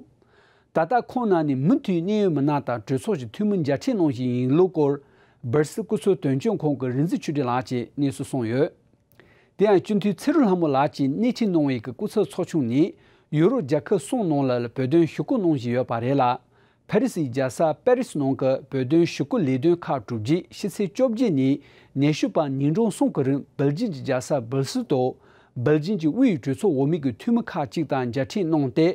ད་ལྟ་ཁོང་རྣམས་ནས་མུ་མཐུད་གནད་ཡོད་མི་སྣ་དང་གྲོས་ཚོགས་ཀྱི་འཐུས་མི་མཇལ་འཕྲད་གནང་བཞིན་ཡིན་ལུགས་སྐོར། སྦར་སིལ་སྐུ་ཚབ་དོན་གཅོད་ཁང་གི་རིག་འཛིན་ཆོས་སྒྲོན་ལགས་ཀྱིས་གནས་ཚུལ་གསུངས་ཡོད། དེ་ཡང་སྤྱི་འཐུས་ཚེ་རིང་ལྷ་མོ་ལགས་ཀྱིས་སྣེ་ཁྲིད་གནང་བའི་གི་སྐུ་ཚབ་ཚོགས་ཆུང་ནས་ཡུ་རོབ་རྒྱལ་ཁབ་གསུམ་ནང་ལ་བོད་དོན་ཞུ་སྐུལ་གནང་བཞིན་ཡོད་པ་རེད་ལ། ཕ་རི་སིའི་རྒྱལ་ས་པེ་རི་སི་ནང་གི་བོད་དོན་ཞུ་སྐུལ་ལས་དོན་ཁག་གྲུབ་རྗེས་ཕྱི་ཚེས་བཅོ་བརྒྱད་ཉིན་ཉི་ཤུ་པ་ཉིན་གྲངས་གསུམ་གྱི་རིང་སྦེལ་ཇིམ་གྱི་རྒྱལ་ས་སྦུལ་སིལ་དུ། སྦེལ་ཇིམ་གྱི་དབུས་གྲོས་ཚོགས་འོག་མའི་གི་འཐུས་མི་ཁག་ཅིག་དང་མཇལ་འཕྲད་གནང་སྟེ།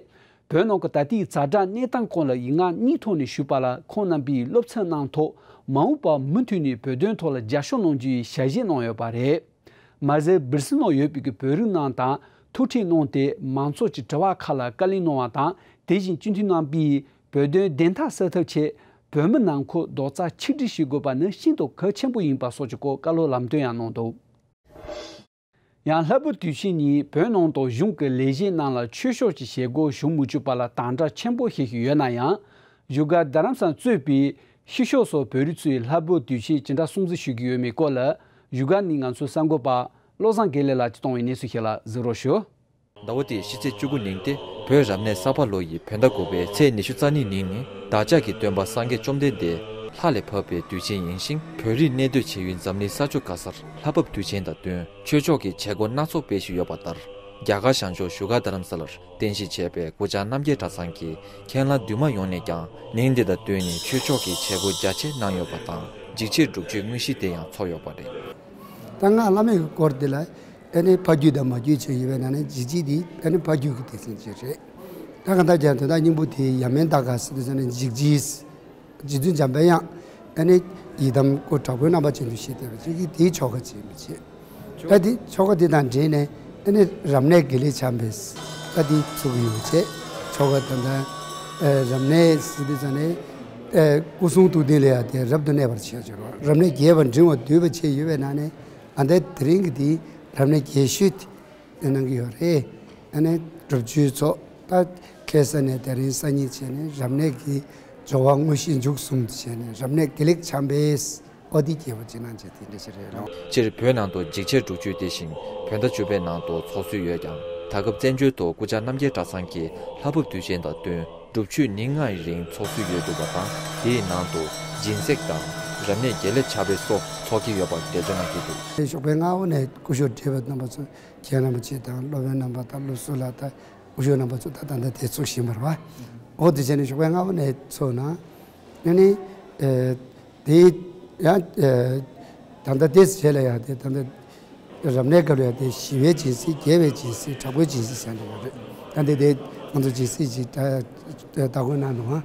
བོད་ནང་གི་ད་ལྟའི་ཛ་དྲག་གནས་སྟངས་སྐོར་ལ་ཡིག་ངག་གཉིས་ཐོག་ནས་ཞུས་པ་ལ། ཁོང་རྣམ་པས་སློབ་ཚན་གནང་ཐོག་མ་འོངས་པར་མུ་མཐུད་ནས་བོད་དོན་ཐོག་ལ་རྒྱབ་སྐྱོར་གནང་རྒྱུའི་ཞལ་བཞེས་གནང་ཡོད་པ་རེད། མ་ཟད་སྦིར་སིལ་ནང་ཡོད་པའི་གི་བོད་རིགས་རྣམས་དང་ཐུག་འཕྲད་གནང་སྟེ། མང་ཚོགས་ཀྱི་དྲི་བ་ཁག་ལ་བཀའ་ལན་གནང་བ་དང་། དེ་བཞིན་སྤྱི་འཐུས་རྣམ་པས་བོད་དོན་བདེན་མཐའ་གསལ་ཐབས་ཆེད་བོད་མི་ནང་ཁུལ་རྡོག་རྩ་ཆིག་སྒྲིལ་བྱེད་དགོས་པ་ནི་ཤིན་ཏུ་གལ་ཆེན་པོ་ཡིན་པ་སོགས་ཀྱི་སྐོར་བཀའ་སློབ་ལམ་སྟོན་ཡང་གནང་འདུག་ཡང་ལྷ་བུ་དུས་ཆེན་ཉིན་བོད་ནང་དུ་གཞུང་གི་ལས་བྱེད་རྣམས་ལ་ཆོས་ཕྱོགས་ཀྱི་བྱེད་སྒོ་ཞུགས་མི་བཅུག་པ་ལ་དམ་དྲག་ཆེན་པོ་བྱེད་བཞིན་ཡོད་ན་ཡང་། བཞུགས་སྒར་རྡ་རམ་ས་ལ་གཙོས་པའི་ཕྱི་ཕྱོགས་སུ་བོད་རིགས་ཚོས་ལྷ་བུ་དུས་ཆེན་ཇི་འདྲ་སྲུང་བརྩི་ཞུ་གི་ཡོད་མེད་སྐོར་ལ། བཞུགས་སྒར་ནས་ང་ཚོའི་གསར་འགོད་པ་བློ་བཟང་དགེ་ལེགས་ལགས་ཀྱིས་བཏང་བའི་གནས་ཚུལ་ཞིག་ལ་གཟིགས་རོགས་ཞུ། ཟླ་བ་འདིའི་ཕྱི་ཚེས་བཅུ་དགུ་ཉིན་ཏེ་བོད་རབ་གནས་ས་ཕག་ལོ་ཡི་བོད་ཟླ་དགུ་པའི་ཚེས་ཉི་ཤུ་རྩ་གཉིས་ཉིན་ནི་བདག་ཅག་གི་སྟོན་པ་སངས་རྒྱས་བཅོམ་ལྡན་འདས་ལྷ་ལས་བབས་པའི་དུས་ཆེན་ཡིན་ཞིང་། བོད་རིགས་གནས་སྡོད་བྱེད་ཡུལ་འཛམ་གླིང་ས་ཕྱོགས་ག་སར་ལྷ་བབས་དུས་ཆེན་དང་བསྟུན་ཆོས་ཕྱོགས་ཀྱི་བྱེད་སྒོ་སྣ་ཚོགས་སྤེལ་བཞིན་ཡོད་པ་ལྟར། རྒྱ་གར་བྱང་ཕྱོགས་བཞུགས་སྒར་རྡ་རམ་ས་ལར་རྟེན་གཞི་བྱས་པའི་སྐུ་བཅར་རྣམ་རྒྱལ་གྲྭ་ཚང་གི་མཁན་བླ་འདུས་མ་ཡོངས་ནས་ཀྱང་ཉིན་འདི་དང་བསྟུན་ནས་ཆོས་ཕྱོགས་ཀྱི་བྱེད་སྒོ་རྒྱ་ཆེ་གནང་ཡོད་པ་དང་། འཇིགས་བྱེད་དྲུག་ཅུའི་དངོས་གཞི་དེ་ཡང་ཚོགས་ཡོད་པ་རེད། ད་སྔགས་བླ་མེད་ཀྱི་སྐོར་འདི་ལ་ཨ་ནི་ཕ་རྒྱུད་དང་མ་རྒྱུད་བྱས་ཡོད་པའི་ནང་ནས་འཇིགས་བྱེད་འདི་ཨ་ནི་ཕ་རྒྱུད་ཀྱི་སྡེ་ཚན་ཅིག་རེད། ད་གང་ལྟར་ཀྱང་དོན་དག་སྙིང་པོ་དེ་ཡ་མན་ད་ག་ཟེར་དུས་ཙམ་ནས་འཇིགས་བྱེད། རྗེ་བཙུན་འཇམ་པའི་དབྱངས་ཨ་ནི་ཡི་དམ་སྐུ་དྲག་པོའི་རྣམ་པ་ཅན་དུ་བཞེངས་བསྡད་པ་ཅིག་གིས་དེའི་ཆོ་ག་བྱེད་མི་བྱེད། ད་དེ་ཆོ་ག་དེ་དང་འབྲེལ་ནས་ཨ་ནི་རབ་གནས་དགེ་ལེགས་འཆང་བའི་ད་དེ་ཚུགས་ཡོད་པ་བྱས། ཆོ་ག་དང་ད་ཨ་རབ་གནས་ཟེར་དུས་ཙམ་ནས་ཨ་སྐུ་གསུང་ཐུགས་རྟེན་ལ་ཡང་དེ་རབ་ཏུ་གནས་པར་བྱས་སྦྱོར་བ། རབ་གནས་རྒྱས་པར་འབྲིང་བ་བསྡུས་པ་བཅས་ཡོད་པའི་ནང་ནས་ཨ་ད་དེ་རིང་གི་དེ་རབ་གནས་རྒྱས་ཤོས་དེ་གནང་གི་ཡོད་རེད། ཨ་ནི་སྒྲུབ་མཆོད་ཚོགས། ད་ཁ་སང་ནས་དེ་རིང་སང་ཉིན་བྱས་ནས་རབ་གནས་ཀྱི་སྦྱོར་བ་དངོས་གཞི་མཇུག་གསུམ་དུ་བྱས་ནས་རབ་གནས་དགེ་ལེགས་འཆང་བའི་ཨོ་དེ་རྒྱས་པོ་ཅིག་གནང་བྱས་དེ་འདྲ་ཞིག་རེད་ལོ། སྤྱིར་བོད་ནང་དུ་འཇིགས་བྱེད་དྲུག་ཅུའི་དེ་བཞིན་བོད་ཟླ་བཅུ་པའི་ནང་དུ་ཚོགས་སྲོལ་ཡོད་ཀྱང་། ད་སྐབས་བཙན་བྱོལ་དུ་སྐུ་བཅར་རྣམ་རྒྱལ་གྲྭ་ཚང་གི་ལྷ་བབས་དུས་ཆེན་དང་བསྟུན་སྒྲུབ་མཆོད་ཉིན་ལྔ་ཡི་རིང་ཚོགས་སྲོལ་ཡོད་འདུག་པ་དང་། དེའི་ནང་དུ་སྦྱིན་སྲེག་དང་རབ་གནས་དགེ་ལེགས་འཆང་བའི་སོགས་ཚོགས་ཀྱི་ཡོད་པར་འགྲེལ་བརྗོད་གནང་གི་འདུག་ཞོགས་པའི་སྔ་པོ་ནས་སྐུ་ཞབས་བགྲེས་པ་རྣམ་པ་ཚོ། མཁན་རིན་པོ་ཆེ་དང་སློབ་དཔོན་རྣམ་པ་དང་སློབ་ཟུར་ལགས་དང་སྐུ་ཞབས་རྣམ་པ་ཚོ་ད་ད་ལྟ་དེ་ཚོགས་བཞིན་པ་རེད་པ། འོ་དེ་བྱས་ནས་ཞོགས་པའི་སྔ་པོ་ནས་ཚོགས་ན། ཨ་ནི། ཨེ། དེ་ཡང་། ཨེ། ད་ལྟ་དེ་བྱས་ལ་ཡང་དེ་ད་ལྟ་རབ་གནས་སྐབས་ལ་ཡང་དེ་ཞི་བའི་སྦྱིན་སྲེག་རྒྱས་པའི་སྦྱིན་སྲེག་དྲག་པོའི་སྦྱིན་སྲེག་ཟེར་འདྲ་བ་རེད། ད་ལྟ་དེ་ང་ཚོ་སྦྱིན་སྲེག་ཅིག་ད་ད་གོ་གནང་འདུག་ཨ།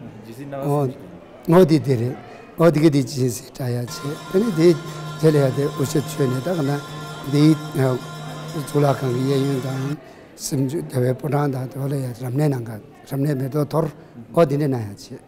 འོ། འོ་དེ་དེ་རེད། འོ་དེ་ག་དེ་སྦྱིན་སྲེག་དྲག་ཡ་བྱས། ཨ་ནི་དེ་དེ་ལ་ཡང་དེ་དབུ་ཞྭ་མཆོད་ནས་ད་ག་ན་དེའི་གཙུག་ལག་ཁང་གི་གཡས་གཡོན་དང་། སེམས་མཆོག་རྒྱལ་བའི་ཕོ་བྲང་དང་དེ་བ་ལ་ཡང་རབ་གནས་གནང་ག་རབ་གནས་མེ་ཏོག་འཐོར། ཨོ་དེ་འདྲ་གནང་ཡ་བྱེད།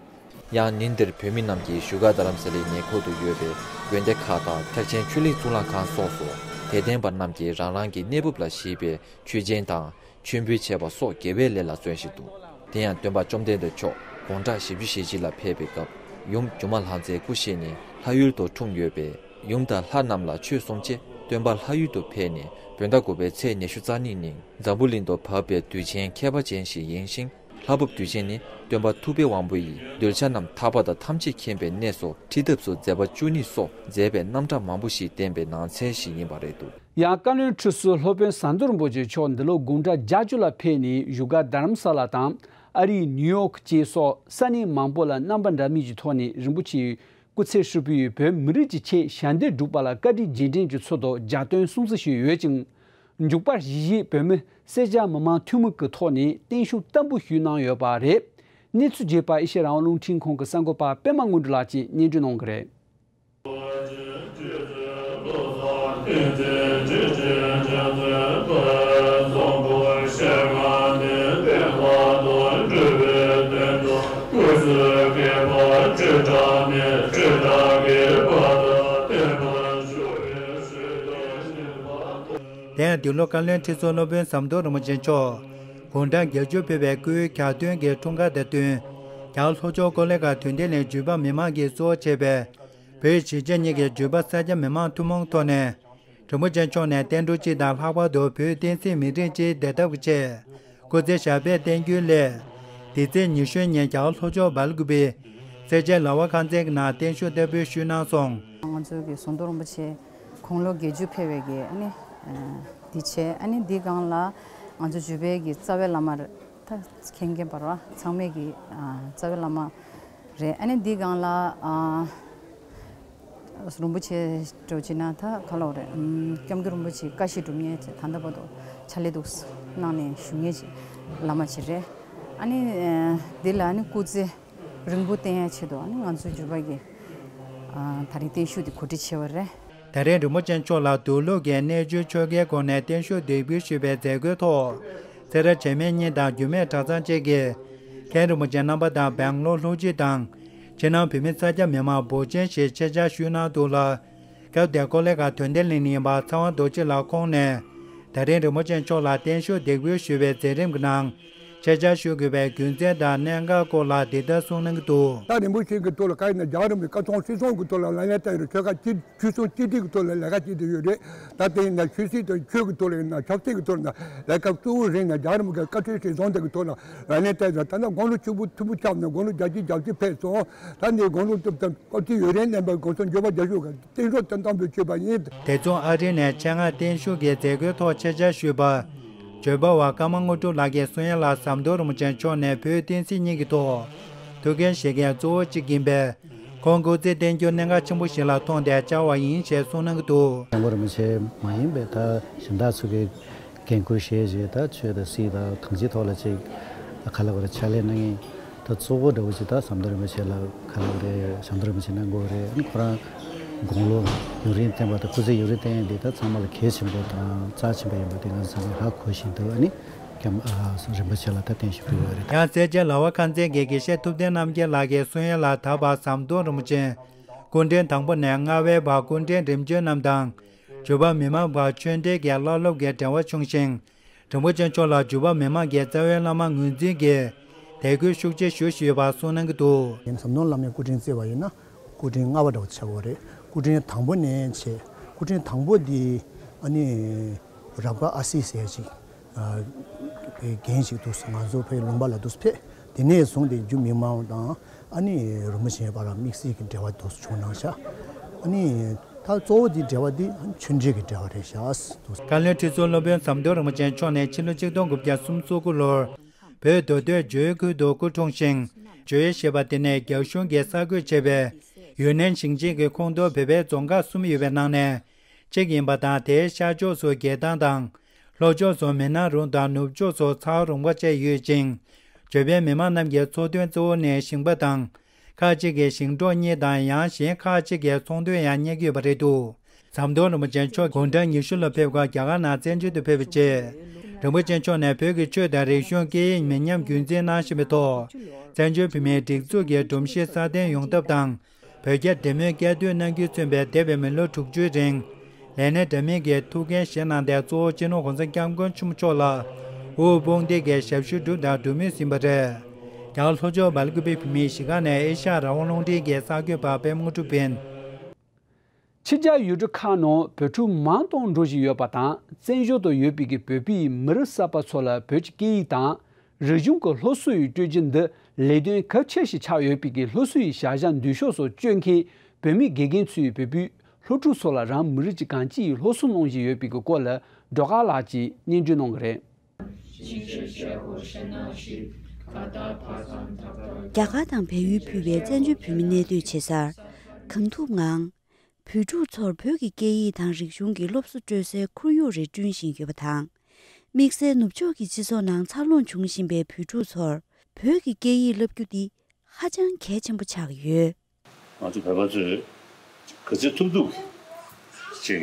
ཡང་ཉིན་དེར་བོད་མི་རྣམས་ཀྱིས་བཞུགས་སྒར་རྡ་རམ་ས་ལའི་ཉེ་འཁོར་དུ་ཡོད་པའི་དགོན་སྡེ་ཁག་དང་ཐེག་ཆེན་ཆོས་གླིང་གཙུག་ལག་ཁང་སོགས་སུ་དད་ལྡན་པ་རྣམས་ཀྱིས་རང་རང་གི་གནས་བབ་ལ་གཞིགས་པའི་མཆོད་སྦྱིན་དང་མཆོད་འབུལ་བྱས་པ་སོགས་དགེ་བའི་ལས་ལ་བརྩོན་བཞིན་འདུག་དེ་ཡང་སྟོན་པ་བཅོམ་ལྡན་འདས་མཆོག་དགུང་གྲངས་བཞི་བཅུ་ཞེ་གཅིག་ལ་ཕེབས་པའི་སྐབས་ཡུམ་སྒྱུ་མ་ལྷ་མཛེས་སྐུ་གཤེགས་ནས་ལྷ་ཡུལ་དུ་འཁྲུངས་ཡོད་པས། ཡུམ་དང་ལྷ་རྣམས་ལ་ཆོས་གསུངས་རྗེས་སྟོན་པ་ལྷ་ཡུལ་དུ་ཕེབས་ནས་བོད་ཟླ་དགུ་པའི་ཚེས་ཉི་ཤུ་རྩ་གཉིས་ཉིན་འཛམ་བུ་གླིང་དུ་བབས་པའི་དུས་ཆེན་ཁྱད་པར་ཅན་ཞིག་ཡིན་ཞིང་། ལྷ་བབས་དུས་ཆེན་ནི་སྟོན་པ་ཐུབ་པའི་དབང་པོ་ཡིས་གདུལ་བྱ་རྣམས་ཐར་པ་དང་ཐམས་ཅད་མཁྱེན་པའི་གནས་སུ་ཁྲིད་ཐབས་སུ་མཛད་པ་བཅུ་གཉིས་སོགས་མཛད་པའི་རྣམ་གྲངས་མང་པོ་ཞིག་བསྟན་པའི་ནང་ཚན་ཞིག་ཡིན་པ་རེད་འདུག་ཡང་བཀའ་བློན་ཁྲི་ཟུར་སློབ་དཔོན་ཟམ་གདོང་རིན་པོ་ཆེ་མཆོག་འདི་ལོ་དགུང་གྲངས་བརྒྱད་ཅུ་ལ་ཕེབས་ནས་བཞུགས་སྒར་རྡ་རམ་ས་ལ་དང་ཨ་རིའི་ནིའུ་ཡོག་བཅས་སོགས་ས་གནས་མང་པོ་ལ་རྣམ་པ་འདྲ་མིན་གྱི་ཐོག་ནས་རིན་པོ་ཆེའི་སྐུ་ཚེ་ཧྲིལ་པོའི་བོད་མི་རིགས་ཀྱི་ཆེད་ཞལ་འདེབས་བསྒྲུབས་པ་ལ་བཀའ་དྲིན་རྗེས་དྲན་གྱི་ཚུལ་དུ་ལྗགས་སྟོན་སྲུང་བརྩི་ཞུས་ཡོད་ཅིང་། མཇུག་པར་གཞིས་བྱེས་བོད་མི་སེར་སྐྱ་མི་མང་ཐུན་མོང་གི་ཐོག་ནས་བརྟན་བཞུགས་བརྟན་པོ་ཞུས་གནང་ཡོད་པ་རེད། གནས་ཚུལ་རྒྱས་པ་ཨེ་ཤེ་ཡ་རང་དབང་རླུང་འཕྲིན་ཁང་གི་གསར་འགོད་པ་པད་མ་དངོས་གྲུབ་ལགས་ཀྱིས་སྙན་སྒྲོན་གནང་གི་རེད། དེ་ཡང་འདི་ལོ་བཀའ་བློན་ཁྲི་ཟུར་སློབ་དཔོན་ཟམ་གདོང་རིན་པོ་ཆེ་མཆོག་དགུང་གྲངས་བརྒྱད་ཅུ་ཕེབས་པའི་སྐུའི་གྱ་སྟོན་གྱི་འཁྲུངས་སྐར་དང་བསྟུན། རྒྱ་གར་ལྷོ་ཕྱོགས་ཀོ་ལི་གྷལ་དོན་ལྡན་གླིང་བརྒྱུད་པ་མི་མང་གིས་གཙོ་བོ་བྱས་པའི་བོད་གཞིས་བྱེས་གཉིས་ཀྱི་བརྒྱུད་པ་སེར་སྐྱ་མི་མང་ཐུན་མོང་ཐོག་ནས། རིན་པོ་ཆེ་མཆོག་ནས་བསྟན་འགྲོ་སྤྱི་དང་ལྷག་པར་དུ་བོད་བསྟན་སྲིད་མི་རིགས་སྤྱིའི་བདེ་ཐབས་ཀྱི་ཆེད་སྐུ་ཚེ་ཞབས་པད་བརྟན་རྒྱུའི་སླད། འདི་ཚེས་ཉི་ཤུ་ཉིན་རྒྱ་གར་ལྷོ་ཕྱོགས་སྦེལ་ཀུ་པེ་སེར་བྱེས་ལ་བ་ཁང་ཚན་གྱི་ནང་བརྟན་བཞུགས་བསྟར་འབུལ་ཞུས་གནང་སོང་། ང་ཚོའི་གི་ཟམ་གདོང་རིན་པོ་ཆེ་དགུང་ལོ་བརྒྱད་ཅུ་ཕེབས་པའི་གི་ཨ་ནི་འདི་བྱས། ཨ་ནི་འདི་སྒང་ལ་ང་ཚོ་བརྒྱུད་པའི་གི་རྩ་བའི་བླ་མ་ད་མཁྱེན་མཁྱེན་པ་རེད་བ། ཚང་མས་གི་རྩ་བའི་བླ་མ་རེད། ཨ་ནི་འདི་སྒང་ལ་རིན་པོ་ཆེ་འགྲོ་ཅི་ན་ད་ག་ལོག་རེད། སྐྱབས་མགོན་རིན་པོ་ཆེ་བཀའ་བཞིན་སྒྲུབ་མཁན་ད་ལྟ་བར་དུ་ཕྱག་ལས་འདུག་གནང་ནས་བཞུགས་མཁན་ཅིག་བླ་མ་ཅིག་རེད། ཨ་ནི་འདི་ལ་ཨ་ནི་སྐུ་ཚེ་རིང་པོ་བརྟན་ཡ་ཆེད་དུ་ཨ་ནི་ང་ཚོའི་བརྒྱུད་པ་གི་ད་རིང་བརྟན་བཞུགས་འདི་གོ་སྒྲིག་བྱས་པ་རེད། ད་རིང་རིན་པོ་ཆེ་མཆོག་ལ་དུག་ལོག་གི་གནས་ཆུང་ཆོ་གའི་སྒོ་ནས་བརྟན་བཞུགས་འདེགས་འབུལ་ཞུས་པའི་མཛད་སྒོའི་ཐོག་ཚེ་རབས་རྗེས་མའི་གཉེན་དང་རྒྱུད་སྨད་གྲྭ་ཚང་བཅས་ཀྱིས་མཁན་རིན་པོ་ཆེ་རྣམ་པ་དང་སྦེང་ལོར་ལྷོ་སྤྱི་དང་ཕྱི་ནང་བོད་མི་སེར་སྐྱ་མི་མང་འབོར་ཆེན་ཞིག་ཆེད་བཅར་ཞུས་གནང་འདུག་ལ། སྐབས་དེར་ཀོ་ལི་གྷལ་དོན་ལྡན་གླིང་ནས་ཡིན་པ་ཚེ་དབང་རྡོ་རྗེ་ལགས་ཁོང་ནས་ད་རིང་རིན་པོ་ཆེ་མཆོག་ལ་བརྟན་བཞུགས་འདེགས་འབུལ་ཞུ་བའི་མཛད་རིམ་གྱི་ནང་ཆེད་བཅར་ཞུ་དགོས་པའི་རྒྱུ་མཚན་དང་གནད་འགག་སྐོར་ལ་འདི་ལྟར་གསུངས་གནང་གི་འདུག་ད་རིན་པོ་ཆེ་གི་ཐོག་ལ་བཀའ་ཡིན་ན་རྒྱལ་བ་རིན་པོ་ཆེ་བཀའ་ཐོག་སྲིད་སྐྱོང་གི་ཐོག་ལ་ལམ་ཡ་ལྟ་ཡོད་ཆོལ་ཁ་གཅིག་ཆོལ་གསུམ་གཅིག་སྒྲིལ་གྱི་ཐོག་ལ་ལས་ཀ་བྱེད་དུ་ཡོད་རེད། ད་དེ་ཡིན་ན་ཆོས་སྲིད་དང་ཆོས་ཀྱི་ཐོག་ལ་ཡིན་ན་ཆབ་སྲིད་ཀྱི་ཐོག་ལ་ལས་ཀ་གཙོ་བོ་རེད་ན་རྒྱལ་བ་རིན་པོ་ཆེ་བཀའ་ཁྲིད་སྲིད་སྐྱོང་དེ་གི་ཐོག་ལ་ལམ་ཡ་ལྟ་ཡོད། ད་ནི་དགུང་ལོ་ཆེན་པོ་མཐུ་པོ་ཆགས་ནས་དགུང་ལོ་བརྒྱད་ཅུ་གྱ་བཞི་ཕེབས་སོང་། ད་ནི་དགུང་ལོ་བཅུ་བདུན་སྐབས་དུས་ཡུན་རིང་གནས་པའི་གོང་ས་འགྱུར་བ་རྒྱ་ཤོག་གི་བསྟན་སྲོག་བསྟན་གཏང་འབུལ་ཞུས་པ་ཡིན། དེ་མཚུངས་ཨ་རི་ནས་ཆེད་མངགས་བརྟན་བཞུགས་ཀྱི་མཛད་སྒོའི་ཐོག་ཆེད་བཅར་ཞུས་པ། བརྗོད་པ་བ་ཀརྨ་དངོས་གྲུབ་ལགས་ཀྱིས་གསུང་ཡ་ལ་ཟམ་གདོང་རིན་པོ་ཆེ་མཆོག་ནས་བོད་བསྟན་སྲིད་གཉིས་ཀྱི་ཐོག་ཐུགས་འགན་བཞེས་མཁན་གཙོ་བོ་གཅིག་ཡིན་པས། ཁོང་སྐུ་ཚེ་བརྟན་རྒྱུར་གནད་འགག་ཆེན་པོ་ཞིག་ལ་མཐོང་སྟེ་བཅར་བ་ཡིན་ཞེས་གསུངས་གནང་གི་འདུག་སྐྱབས་མགོན་རིན་པོ་ཆེ་མ་ཡིན་པའི་ད་གཞན་དག་ཚོ་གི་འགན་འཁུར་བཞེས་རྗེས་ད་ཆོས་དང་སྲིད་དང་གང་ཅིའི་ཐོག་ལ་ཅིག་ཁ་ལག་པར་ཕྱག་ལས་གནང་མཁན་ད་གཙོ་བོ་འདྲ་བོ་ཅིག་ད་ཟམ་གདོང་རིན་པོ་ཆེ་ལ་ཁ་ལག་རེད། ཟམ་གདོང་རིན་པོ་ཆེ་གནང་དགོས་རེད། ཁོ་རང་དགུང་ལོ་ཡུན་རིང་བསྟེན་པ་དང་སྐུ་ཚེ་ཡུན་རིང་བསྟེན་ཡས་འདི་ད་ཚང་མ་ལ་གལ་ཆེན་པོ་དང་རྩ་ཆེན་པོ་ཡིན་པ་དེ་ང་ཚོ་ཚང་མས་ཧ་གོ་བཞིན་འདུག་ཨ་ནི་སྐྱབས་ཨ་རིན་པོ་ཆེ་ལ་ད་བརྟན་བཞུགས་ཕུལ་བ་རེད། ཡང་སེར་བྱེས་ལ་བ་ཁང་ཚན་གྱི་དགེ་བཤེས་ཐུབ་བསྟན་རྣམ་རྒྱལ་ལགས་ཀྱིས་གསུང་ཡ་ལ་ད་བར་ཟམ་གདོང་རིན་པོ་ཆེ་སྐུ་ཕྲེང་དང་པོ་ནས་ལྔ་པའི་བར་སྐུ་ཕྲེང་རིམ་བྱོན་རྣམས་དང་། བརྒྱུད་པ་མི་མང་བར་ཆོས་འབྲེལ་གྱི་བླ་སློབ་ཀྱི་འབྲེལ་བ་བྱུང་ཞིང་། རིན་པོ་ཆེ་མཆོག་ལ་བརྒྱུད་པ་མི་མང་གི་རྩ་བའི་བླ་མ་ངོས་འཛིན་གྱིས་དད་གུས་ཤུགས་ཆེ་ཞུ་བཞིན་ཡོད་པ་གསུངས་གནང་གི་འདུག་ཡིན་ཟམ་གདོང་བླ་མའི་སྐུ་ཕྲེང་བརྩི་བ་ཡིན་ན་སྐུ་ཕྲེང་ལྔ་པ་འདྲ་བོ་ཆགས་ཀྱི་ཡོད་རེད། སྐུ་ཕྲེང་དང་པོ་ནས་བྱས་སྐུ་ཕྲེང་དང་པོ་འདི་ཨ་ནི་རབ་དཀར་ཨ་སི་ཟེར་ཅིག་རྒན་ཞིག་འདུག་ང་ཚོ་ཕའི་ལུང་པ་ལ་འདུག་ཕེབས། དེ་ནས་བཟུང་སྟེ་བརྒྱུད་མི་མང་དང་ཨ་ནི་རིན་པོ་ཆེ་བར་དམིགས་བསལ་གྱི་འབྲེལ་བ་དུ་བྱུང་གནང་ཤག་ཨ་ནི་ད་གཙོ་བོ་དེ་འབྲེལ་བ་དེ་ཆོས་འབྲེལ་གྱི་འབྲེལ་བ་རེད་ཤག་བཀའ་བློན་ཁྲི་ཟུར་སློབ་དཔོན་ཟམ་གདོང་རིན་པོ་ཆེ་མཆོག་ནས་ཕྱི་ལོ་ཆིག་སྟོང་དགུ་བརྒྱ་སུམ་ཅུ་སོ་དགུ་ལོར་བོད་མདོ་སྟོད་ཇོ་ཡེ་ཁུལ་དུ་སྐུ་འཁྲུངས་ཤིང་། ཇོ་ཡེ་ཞེས་པ་དེ་ནི་རྒྱ་གཞུང་གིས་གསར་བཀོད་བྱས་པའི་ཡུན་ནན་ཞིང་ཆེན་གྱི་ཁོངས་གཏོགས་བོད་པའི་རྫོང་ཁག་གསུམ་ཡོད་པའི་ནང་ནས་གཅིག་ཡིན་པ་དང་། དེའི་ཤར་ཕྱོགས་སུ་རྒྱལ་ཐང་དང་། ལྷོ་ཕྱོགས་སུ་མི་ནག་རོང་དང་ནུབ་ཕྱོགས་སུ་ཚ་བ་རོང་པ་བཅས་ཡོད་ཅིང་། ཇོ་པའི་མི་མང་རྣམས་ཀྱི་འཚོ་དོན་གཙོ་བོ་ནི་ཞིང་པ་དང་། ཁག་ཅིག་གིས་ཞིང་འབྲོག་གཉེར་དང་། ཡང་གཞན་ཁག་ཅིག་གིས་ཚོང་དོན་ཡང་གཉེར་གྱི་ཡོད་པ་རེད་འདུག་ཟམ་གདོང་རིན་པོ་ཆེ་མཆོག་དགུང་གྲངས་ཉི་ཤུ་ལ་ཕེབས་སྐབས་རྒྱ་གར་ནང་བཙན་བྱོལ་དུ་ཕེབས་པའི་རྗེས། རིན་པོ་ཆེ་མཆོག་ནས་བོད་ཀྱི་ཆོས་དང་རིག་གཞུང་སྐད་ཡིག་མི་ཉམས་རྒྱུན་འཛིན་གནང་བཞིན་པའི་ཐོག་བཙན་བྱོལ་བོད་མིའི་སྒྲིག་འཛུགས་ཀྱི་སྒྲོམ་གཞི་སྲ་བརྟན་ཡོང་ཐབས་དང་། བོད་རྒྱ་འབྲེལ་མོལ་སྐད་དོད་གནང་རྒྱུས་མཚོན་པའི་འདས་པའི་མི་ལོ་དྲུག་ཅུའི་རིང་། ལས་སྣེ་འདྲ་མིན་གྱིས་ཐུགས་འགན་བཞེས་གནང་སྟེ། གཙོ་བོ་སྤྱི་ནོར་༸གོང་ས་༸སྐྱབས་མགོན་ཆེན་པོ་མཆོག་ལ་དབུ་དཔུང་སྡེ་གི་ཞབས་ཞུ་བསྒྲུབས་དང་སྒྲུབ་མུས་ཡིན་པ་རེད། རྒྱ་གར་ལྷོ་ཕྱོགས་སྦེལ་ཀུ་པེ་བོད་མིའི་གཞིས་ཁང་ནས་ཨེ་ཤ་ཡ་རང་དབང་རླུང་འཕྲིན་གྱི་གསར་འགོད་པ་པད་མ་དངོས་གྲུབ་ཡིན། ཕྱི་རྒྱལ་ཡུལ་གྲུ་ཁག་ནང་བོད་ཕྲུག་མང་དུ་འགྲོ་བཞིན་ཡོད་པ་དང་། བཙན་བྱོལ་དུ་ཡོད་པའི་གི་བོད་པའི་མི་རབས་གསར་པ་ཚོ་ལ་བོད་ཀྱི་སྐད་ཡིག་དང་། རིག་གཞུང་གི་སློབ་གསོ་ཡི་སྤྲོད་ཀྱི་འདི་ལས་དོན་གལ་ཆེ་ཞིག་ཆགས་ཡོད་པའི་གི་སློབ་གསོ་ཡི་བྱ་གཞག་འདུས་ཤོག་སོགས་སྤྱོད་མཁན་བོད་མི་དགེ་རྒན་ཚོས་བོད་པའི་སློབ་ཕྲུག་ཚོ་ལ་རང་མི་རིགས་ཀྱི་གང་ཅི་ཡི་སློབ་གསོ་གནང་བཞིན་ཡོད་པའི་གི་སྐོར་ལ་སྒྲོལ་དཀར་ལགས་ཀྱིས་སྙན་སྒྲོན་གནང་གི་རེད། རྒྱ་གར་དང་བལ་ཡུལ་ཕུད་པའི་བཙན་བྱོལ་བོད་མི་གནས་སྡོད་བྱེད་སར་གང་ཐུབ་ངང་། བོད་ཕྲུག་ཚོར་བོད་ཀྱི་སྐད་ཡིག་དང་རིག་གཞུང་གི་སློབ་གསོ་སྤྲོད་སའི་ཁོར་ཡུག་རེ་བསྐྲུན་བཞིན་ཡོད་པ་དང་། དམིགས་བསལ་ནུབ་ཕྱོགས་ཀྱི་སྤྱི་ཚོགས་ནང་འཚར་ལོངས་བྱུང་བཞིན་པའི་བོད་ཕྲུག་ཚོར་བོད་ཀྱི་སྐད་ཡིག་བསླབ་རྒྱུ་འདི་ཧ་ཅང་གལ་ཆེན་པོ་ཆགས་ཡོད། ང་ཚོ་བོད་པ་ཚོས་ག་ཚོད་ཐུབ་ཐུབ་ཅིག་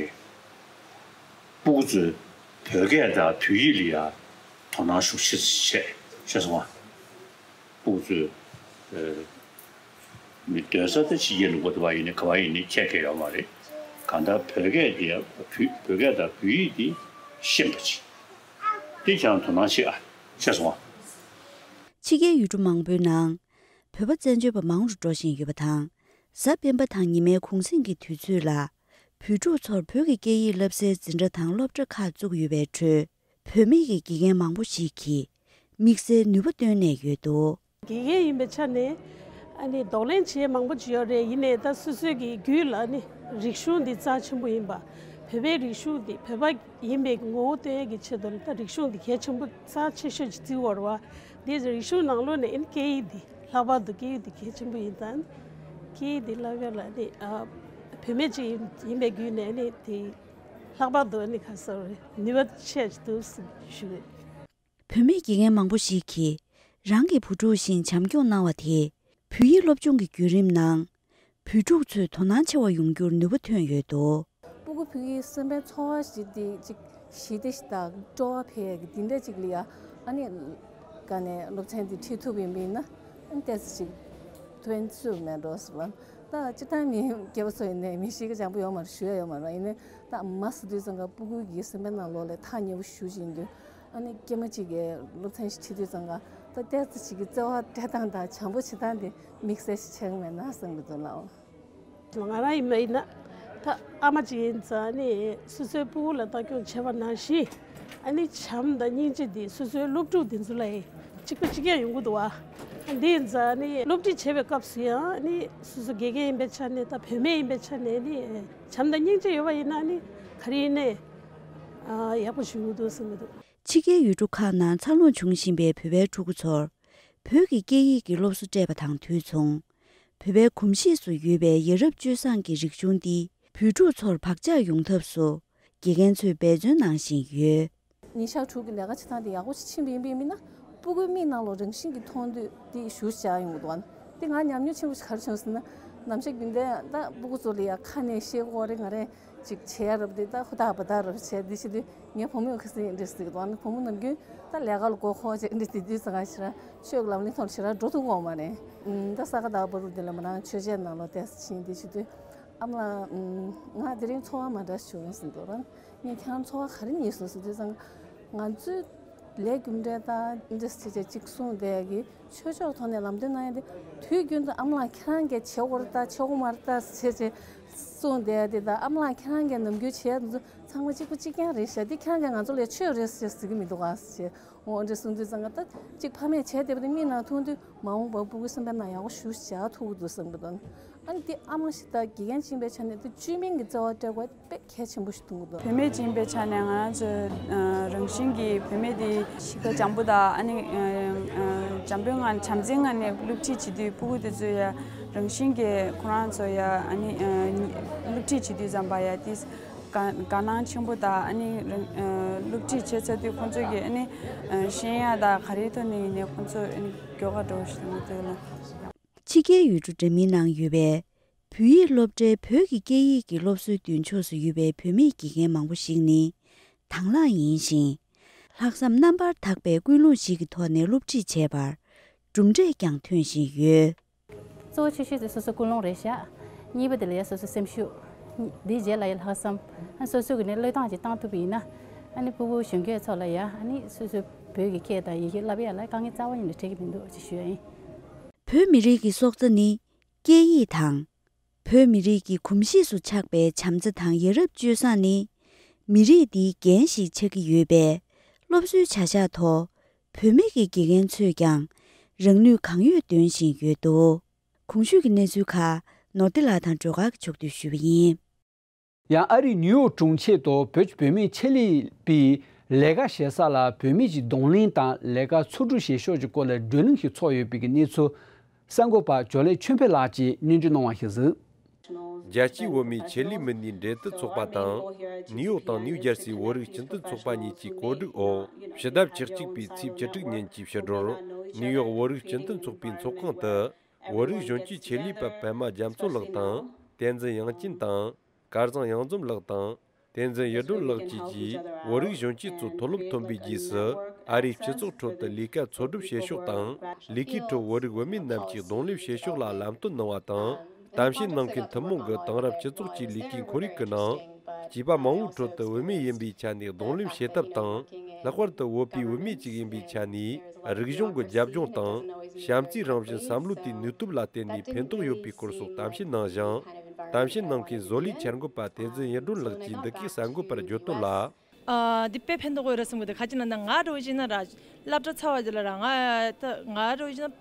སྤུ་གུ་ཚོས་བོད་སྐད་དང་བོད་ཡིག་ལ་ཡ་དོ་སྣང་ཤུགས་ཆེ་བྱས། ཤེས་སོང་ང་། སྤུ་གུ་ཚོས་ཨ་མི་སྡོད་ས་དེ་ཕྱི་རྒྱལ་ལུང་པ་དེ་བ་ཡིན་ནའི་ག་བ་ཡིན་ནའི་ཁྱད་ཁྱད་ཡོད་མ་རེད། གང་ལྟར་བོད་སྐད་དེ་བོད་བོད་སྐད་དང་བོད་ཡིག་དེ་ཤེས་པ་ཅིག་དེ་ཀྱང་དོ་སྣང་བྱེད་ཨ། ཤེས་སོང་ང་། ཕྱི་རྒྱལ་ཡུལ་གྲུ་མང་པོའི་ནང་བོད་པ་བཙན་བྱོལ་བ་མང་རུ་འགྲོ་བཞིན་ཡོད་པ་དང་། གཟའ་སྤེན་པ་དང་ཉི་མའི་གུང་གསེང་གི་དུས་ཚོད་ལ་བོད་ཕྲུག་ཚོར་བོད་ཀྱི་སྐད་ཡིག་བསླབ་སའི་འཛིན་གྲྭ་དང་སློབ་གྲྭ་ཁག་བཙུགས་ཡོད་པའི་ཁྲོད། བུད་མེད་ཀྱི་དགེ་རྒན་མང་པོ་ཞིག་གིས་དམིགས་བསལ་ནུས་པ་བཏོན་གནས་ཡོད་འདུག། དགེ་རྒན་ཡིན་པའི་ཆ་ནས་ཨ་ནི་གདོང་ལེན་བྱེད་མང་པོ་ཅིག་ཡོད་རེད། ཡིན་ནའི་ད་སོ་སོའི་གི་རྒྱུད་ལ་ཨ་ནི་རིག་གཞུང་འདི་རྩ་ཆེན་པོ་ཡིན་པ། བོད་པའི་རིག་གཞུང་འདི་བོད་པ་ཡིན་པའི་ངོ་བོ་སྟོན་ཡས་ཀྱི་ཆེད་དུ་ལ་ད་རིག་གཞུང་འདི་གལ་ཆེན་པོ་རྩ་ཆེ་ཤོས་ཅིག་བརྩི་བར་བ། འདི་རིག་གཞུང་ནང་ལོགས་ནས་ཨ་ནི་སྐད་ཡིག་འདི་ལྷག་པར་དུ་སྐད་ཡིག་འདི་གལ་ཆེན་པོ་ཡིན་ཙང་། སྐད་ཡིག་འདི་བསླབ་ཡས་ལ་ཨ་ནི་ཨ་བུད་མེད་ཅིག་ཡིན་ཡིན་པའི་བརྒྱུད་ནས་ཨ་ནི་དེ་ལྷག་པར་དུ་ཨ་ནི་ག་ཟེར་རེད། ནུས་པ་ཆེ་ཅིག་འདུག་ཟེར་ཞུ་གི། བུད་མེད་དགེ་རྒན་མང་པོ་ཞིག་གིས་རང་གི་བུ་ཕྲུག་བཞིན་བྱམས་སྐྱོང་གནང་བ་དེས་བོད་ཡིག་སློབ་སྦྱོང་གི་བརྒྱུད་རིམ་ནང་བོད་ཕྲུག་ཚོས་དོ་སྣང་ཆེ་བ་ཡོང་རྒྱུར་ནུས་པ་ཐོན་ཡོད་འདུག། སྤུ་གུ་ཕྲུག་གི་སེམས་པའི་ཚོར་བ་ཞིག་དེ་ཅིག་ཞི་བདེ་ཞིག་དང་སྤྲོ་བ་འཕེལ་ཡག་གི་དེ་འདྲ་ཅིག་ལ་ཡ་ཨ་ནི་ག་ནས་སློབ་ཚན་དེ་ཁྲིད་ཐུབ་ཡིན་པ་ཡིན་ན་ཨ་ནི་ཏོག་ཙམ་ཅིག་ཐུབ་ཡིན་ཚུལ་མེད་འགྲོ་ཟེར་བ། ད་སྤྱིར་བཏང་མི་སྐྱེ་བོ་ཚོ་ཡིན་ནའི་མི་ཤེས་ཀྱི་སྦྱང་པོ་ཡོད་མ་རེད། ཞུ་ཡ་ཡོད་མ་རེད། ཡིན་ནའི་ད་མ་ཟེར་དུས་ཙང་ཀ་སྤུ་གུ་གི་སེམས་པའི་ནང་ལོགས་ལ་ཐག་ཉེ་པོ་ཞུ་བཞིན་དུས། ཨ་ནི་སྐྱེས་མ་གཅིག་གིས་སློབ་ཚན་ཞིག་ཁྲིད་དུས་ཙང་ཀ་ད་ཏོག་ཙམ་ཞིག་གི་བརྩེ་བ་སྤྲད་སྟངས་དང་བྱམས་པོ་བྱེད་སྟངས་དེ་དམིགས་བསལ་ཞིག་ཆགས་ཀྱི་མེད་ན་བསམ་གྱི་འདུག་ལགས། ང་རང་ཡིན་པ་ཡིན་ན་ད་ཨ་མ་གཅིག་ཡིན་ཙང་ཨ་ནི་སོ་སོའི་སྤུ་གུ་ལ་ལྟ་སྐྱོང་བྱས་པ་ནང་བཞིན་ཨ་ནི་བྱམས་དང་སྙིང་རྗེ་འདི་སོ་སོའི་སློབ་ཕྲུག་འདི་ཚོ་ལ་ཡང་གཅིག་པ་གཅིག་རྐྱང་ཡོང་གི་འདུག་བ། འདི་ཡིན་ཙང་ཨ་ནི་སློབ་ཁྲིད་བྱེད་པའི་སྐབས་སུ་ཡང་ཨ་ནི་སོ་སོ་དགེ་རྒན་ཡིན་པའི་ཆ་ནས་ད་བུད་མེད་ཡིན་པའི་ཆ་ནས་ཨ་ནི་བྱམས་དང་སྙིང་རྗེ་ཡོད་པ་ཡིན་ན་ཨ་ནི་ག་རེ་ཡིན་ནའི་ཡག་པོ་བྱུང་གི་འདུག་བསམ་གྱི་འདུག། ཕྱི་རྒྱལ་ཡུལ་གྲུ་ཁག་ནང་འཚར་ལོངས་བྱུང་བཞིན་པའི་བོད་པའི་ཕྲུ་གུ་ཚོར་བོད་ཀྱི་སྐད་ཡིག་གི་སློབ་གསོ་སྤྲད་པ་དང་དུས་མཚུངས། བོད་པའི་གོམས་གཤིས་སུ་ཡོད་པའི་ཡ་རབས་སྤྱོད་བཟང་གི་རིག་གཞུང་འདི་བོད་ཕྲུག་ཚོར་བག་ཆགས་ཡོང་ཐབས་སུ་དགེ་རྒན་ཚོས་འབད་བརྩོན་གནང་བཞིན་ཡོད། ཉིན་ཞག་དྲུག་གི་ལས་ཀ་བྱེད་སྟངས་དེ་ཡག་པོ་ཞིག་ཕྱིན་པ་ཡིན་པ་ཡིན་ན་སྤུ་གུའི་མིག་ནང་ལོགས་རང་བཞིན་གྱིས་མཐོང་དུས་དེ་ཞུ་བྱ་ཡོང་གི་འདུག་ཨ། དེ་ང་ཉམས་མྱོང་ཆེན་པོ་ཞིག་ག་རེ་བྱུང་ཟེར་ན། ནམ་ཞིག་རྒྱུན་ལྡན་ད་སྤུ་གུ་ཚོ་ལ་ཡ་ཁ་ནས་བཤད་དགོས་རེད། ང་རེད། ཅིག་བྱས་རབས་དེ་ད་ཧུ་ཐག་བུ་ཐག་རབས་བྱས་དེ་བྱེད་དུས་ངའི་བུ་མོས་ཁ་སང་འདྲི་ཟེར་གི་འདུག་ཨ་ནི་བུ་མོ་ནམ་རྒྱུན་ད་ལས་ཀ་ལ་མགོ་འཁོར་བྱས་འདྲི་དེ་དུས་ཙང་ང་ཞེ་དྲག་ཆོས་ཀྱི་ལམ་ལ་ཐོག་ཞེ་དྲག་འགྲོ་ཐུབ་ཀྱི་ཡོད་མ་རེད། ཨུམ། ད་ས་ག་ཟླ་བ་བར་དུ་དེ་ལ་མོ་རང་ཆོས་ཆས་ནང་ལོགས་ཏོག་ཙམ་ཕྱིན་དེ་བྱེད་དུས་ཨ་མ་ལགས། ཨུམ། ང་དེ་རིང་ཚོར་བ་མ་འདྲ་བྱུང་ཟེར་འདུག་ར། ངས་ཁྱེད་རང་ཚོར་བ་ག་རེ་རྙེད་སོང་ཟེར་དུས་ཙང་ང་ཚོའི་ལས་རྒྱུ་འབྲས་དང་འདྲ་བྱས་བྱས་ཅིག་གསུངས་བསྡད་ཀྱི། ཆོས་ཕྱོགས་ཐོག་ནས་ལམ་སྟོན་གནང་ཡ་དེ་དུས་རྒྱུན་དུ་ཨ་མ་ལགས་ཁྱེད་རང་གིས་བྱེད་དགོས་རེད་ད་བྱེད་དགོས་མ་རེད་ད་ཟེར་བྱས་གསུངས་བསྡད་ཡ་དེ་དང་ཨ་མ་ལགས་ཁྱེད་རང་གིས་ནམ་རྒྱུན་བྱེད་ཡ་དེ་ཚོ་ཚང་མ་གཅིག་པ་གཅིག་རྐྱང་རེད་ཤག་དེ་ཁྱེད་རང་གིས་ང་ཚོ་ལ་ཆོས་རེད་ཟེར་ཟེར་གྱི་མི་འདུག་ག་ཟེར་བྱས་འོ་འདྲ་གསུངས་དུས་ཙང་ཀ་ད་གཅིག་ཕ་མས་བྱས་བསྡད་པ་དེ་མིག་ནང་མཐོང་དུས་མ་འོངས་པར་སྤུ་གུའི་སེམས་པའི་ནང་ཡག་པོ་ཞེ་དྲག་ཐུག་གི་འདུག་བསམ་གྱི་འདུག་ཨ་ནི་དེ་ཨ་མ་ཞིག་དང་དགེ་རྒན་ཅིག་ཡིན་པའི་ཆ་ནས་དེ་བཅོས་མིན་གྱི་བརྩེ་བ་སྤྲད་དགོས་དཔེ་གལ་ཆེན་པོ་ཞིག་མཐོང་གི་འདུག་བུད་མེད་ཅིག་ཡིན་པའི་ཆ་ནས་ང་རང་ཚོ་ཨ་རང་བཞིན་གྱིས་བུད་མེད་དེ་གཤིས་ཀ་འཇམ་པོ་དང་ཨ་ནི་ཨ་ཨ་འཇམ་པོའི་ངང་བྱམས་བརྩེའི་ངང་ནས་སློབ་ཁྲིད་བྱེད་དུས་སྤུ་གུ་དེ་ཚོ་ཡ་རང་བཞིན་གྱིས་ཁོ་རང་ཚོ་ཡ་ཨ་ནི་ཨ་སློབ་ཁྲིད་བྱེད་དུས་ཙམ་པ་ཡ་དེ་དགའ་དགའ་སྣང་ཆེན་པོ་དང་ཨ་ནི་རང་ཨ་སློབ་ཁྲིད་བྱེད་ཚར་དུས་ཁོ་ཚོ་གི་ཨ་ནི་ཨ་ཤེས་ཡ་དང་ག་རེའི་ཐོག་ནས་ཡིན་ནའི་ཁོ་ཚོ་ཨ་ནི་མགྱོགས་ཁ་འགྲོ་བཞིན་འདུག་ལ། ཕྱི་རྒྱལ་ཡུལ་གྲུ་འདྲ་མིན་ནང་ཡོད་པའི་བོད་ཡིག་སློབ་གྲྭའི་བོད་ཀྱི་སྐད་ཡིག་གི་སློབ་གསོའི་མདུན་ཕྱོགས་སུ་ཡོད་པའི་བུད་མེད་དགེ་རྒན་མང་པོ་ཞིག་ནི་དང་བླངས་ཡིན་ཞིང་། ལྷག་བསམ་རྣམ་པར་དག་པའི་ཀུན་སློང་ཞིག་གི་ཐོག་ནས་སློབ་ཁྲིད་བྱས་པར། གྲུབ་འབྲས་ཀྱང་ཐོན་བཞིན་ཡོད། གཙོ་བོ་ཆེ་ཤོས་དེ་སོ་སོའི་ཀུན་སློང་རེད་ཤག་གཉིས་པ་དེ་ལ་ཡ་སོ་སོའི་སེམས་ཤུགས། དེའི་རྗེས་ལ་ཡ་ལྷག་བསམ། ཨ་སོ་སོ་གི་ནས་བློས་བཏང་ཅིག་བཏང་ཐུབ་པ་ཡིན་ན། ཨ་ནི་ཕྲུ་གུ་གཞོན་སྐྱེས་ཚོ་ལ་ཡ་ཨ་ནི་སོ་སོའི་བོད་ཀྱི་སྐད་དང་ཡི་གེ་བསླབ་ཡ་ལ་དཀའ་ངལ་རྩ་བ་ཉིད་ནས་འཕྲད་ཀྱི་མི་འདུག་ཅེས་ཞུ་ཡ་ཡིན། བོད་མི་རིགས་ཀྱི་སྲོག་རྩ་ནི་སྐད་ཡིག་དང་། བོད་མི་རིགས་ཀྱི་གོམས་གཤིས་སུ་ཆགས་པའི་བྱམས་བརྩེ་དང་ཡ་རབས་སྤྱོད་བཟང་ནི། མི་རིགས་འདིའི་འགན་ཞིག་ཆགས་ཀྱི་ཡོད་པས། སློབ་གསོའི་བྱ་གཞག་ཐོག་བོད་མི་གི་དགེ་རྒན་ཚོས་ཀྱང་རང་ནུས་གང་ཡོད་འདོན་བཞིན་ཡོད་འདུག་གོང་ཞུས་ཀྱི་གནས་ཚུལ་ཁག་ནོར་བདེ་ལགས་དང་སྒྲོལ་དཀར་གྱིས་ཕྱོགས་བསྡུས་ཞུས་པ་ཡིན། ཡང་ཨ་རིའི་ནིའུ་ཡོག་གྲོང་ཁྱེར་དུ་བོད་ཀྱི་བུད་མེད་ཆེད་ལས་པའི་ལས་ཀ་བྱེད་ས་ལ་བུད་མེད་ཀྱི་གདོང་ལེན་དང་ལས་ཀ་འཚོལ་སྒྲུབ་བྱེད་ཕྱོགས་ཀྱི་སྐོར་ལ་བགྲོ་གླེང་ཞིག་ཚོགས་ཡོད་པའི་གནས་ཚུལ་གསར་འགོད་པ་ཇོ་ལེ་ཆོས་འཕེལ་ལགས་ཀྱིས་སྙན་སྒྲོན་གནང་བ་ཞིག་གཟིགས། རྒྱལ་སྤྱིའི་བུད་མེད་ཆེད་ལས་མི་སྣའི་འབྲེལ་མཐུད་ཚོགས་པ་དང་། ནིའུ་ཡོག་དང་ནིའུ་ཇར་སིའི་བོད་རིགས་སྤྱི་མཐུན་ཚོགས་པ་གཉིས་ཀྱི་གོ་སྒྲིག་འོག་ཕྱི་ཟླ་བཅུ་གཅིག་པའི་ཚེས་བཅུ་དྲུག་ཉིན་གྱི་ཕྱི་དྲོར་ནིའུ་ཡོག་བོད་རིགས་སྤྱི་མཐུན་ཚོགས་པའི་ཚོགས་ཁང་དུ། བོད་རིགས་གཞོན་སྐྱེས་ཆེད་ལས་པ་པད་མ་རྒྱ་མཚོ་ལགས་དང་། བསྟན་འཛིན་དབྱངས་ཅན་དང་། སྐལ་བཟང་གཡང་འཛོམས་ལགས་དང་། བསྟན་འཛིན་ཡུལ་སྒྲོན་ལགས་བཅས་ཀྱིས་བོད་རིགས་གཞོན་སྐྱེས་ཚོ་མཐོ་སློབ་ཐོན་པའི་རྗེས་སུ་ཨ་རིའི་སྤྱི་ཚོགས་ཁྲོད་དུ་ལས་ཀ་འཚོལ་སྒྲུབ་བྱེད་ཕྱོགས་དང་། ལས་ཀའི་ཁྲོད་བོད་རིགས་བུད་མེད་རྣམས་ཀྱིས་གདོང་ལེན་བྱེད་ཕྱོགས་ལ་ལམ་སྟོན་གནང་བ་དང་། གཏམ་བཤད་གནང་མཁན་ཐུན་མོང་གི་དེང་རབས་སྤྱི་ཚོགས་ཀྱི་ལས་ཀའི་ཁོར་ཡུག་གི་ནང་། སྐྱེས་པ་མང་བོའི་ཁྲོད་དུ་བུད་མེད་ཡིན་པའི་ཆ་ནས་གདོང་ལེན་བྱེད་ཐབས་དང་། ལྷག་པར་དུ་བོད་པའི་བུད་མེད་ཅིག་ཡིན་པའི་ཆ་ནས། རིག་གཞུང་གི་རྒྱབ་ལྗོངས་དང་། བྱམས་བརྩེའི་རང་བཞིན་བསམ་བློ་དེའི་ནུས་སྟོབས་ལ་བརྟེན་ནས་ཕན་ཐོགས་ཡོད་པའི་སྐོར་སོགས་གཏམ་བཤད་གནང་ཞིང་། གཏམ་བཤད་གནང་མཁན་བཟོ་ལས་འཆར་འགོད་པ་བསྟན་འཛིན་ཡུལ་སྒྲོན་ལགས་ཀྱིས་འདི་གའི་གསར་འགོད་པར་བརྗོད་དོན་ལ། ཨ། འདི་དཔེ་ཕན་ཐོགས་ཡོད་རེད་བསམ་གི་འདུག་ག་ཅི་ལབ་ན་ང་འདྲ་བོ་ཅིག་ན་ར། སློབ་གྲྭ་ཚར་བ་དེ་ལ་ར་ང་ད་ང་འདྲ་བོ་ཅིག་ན།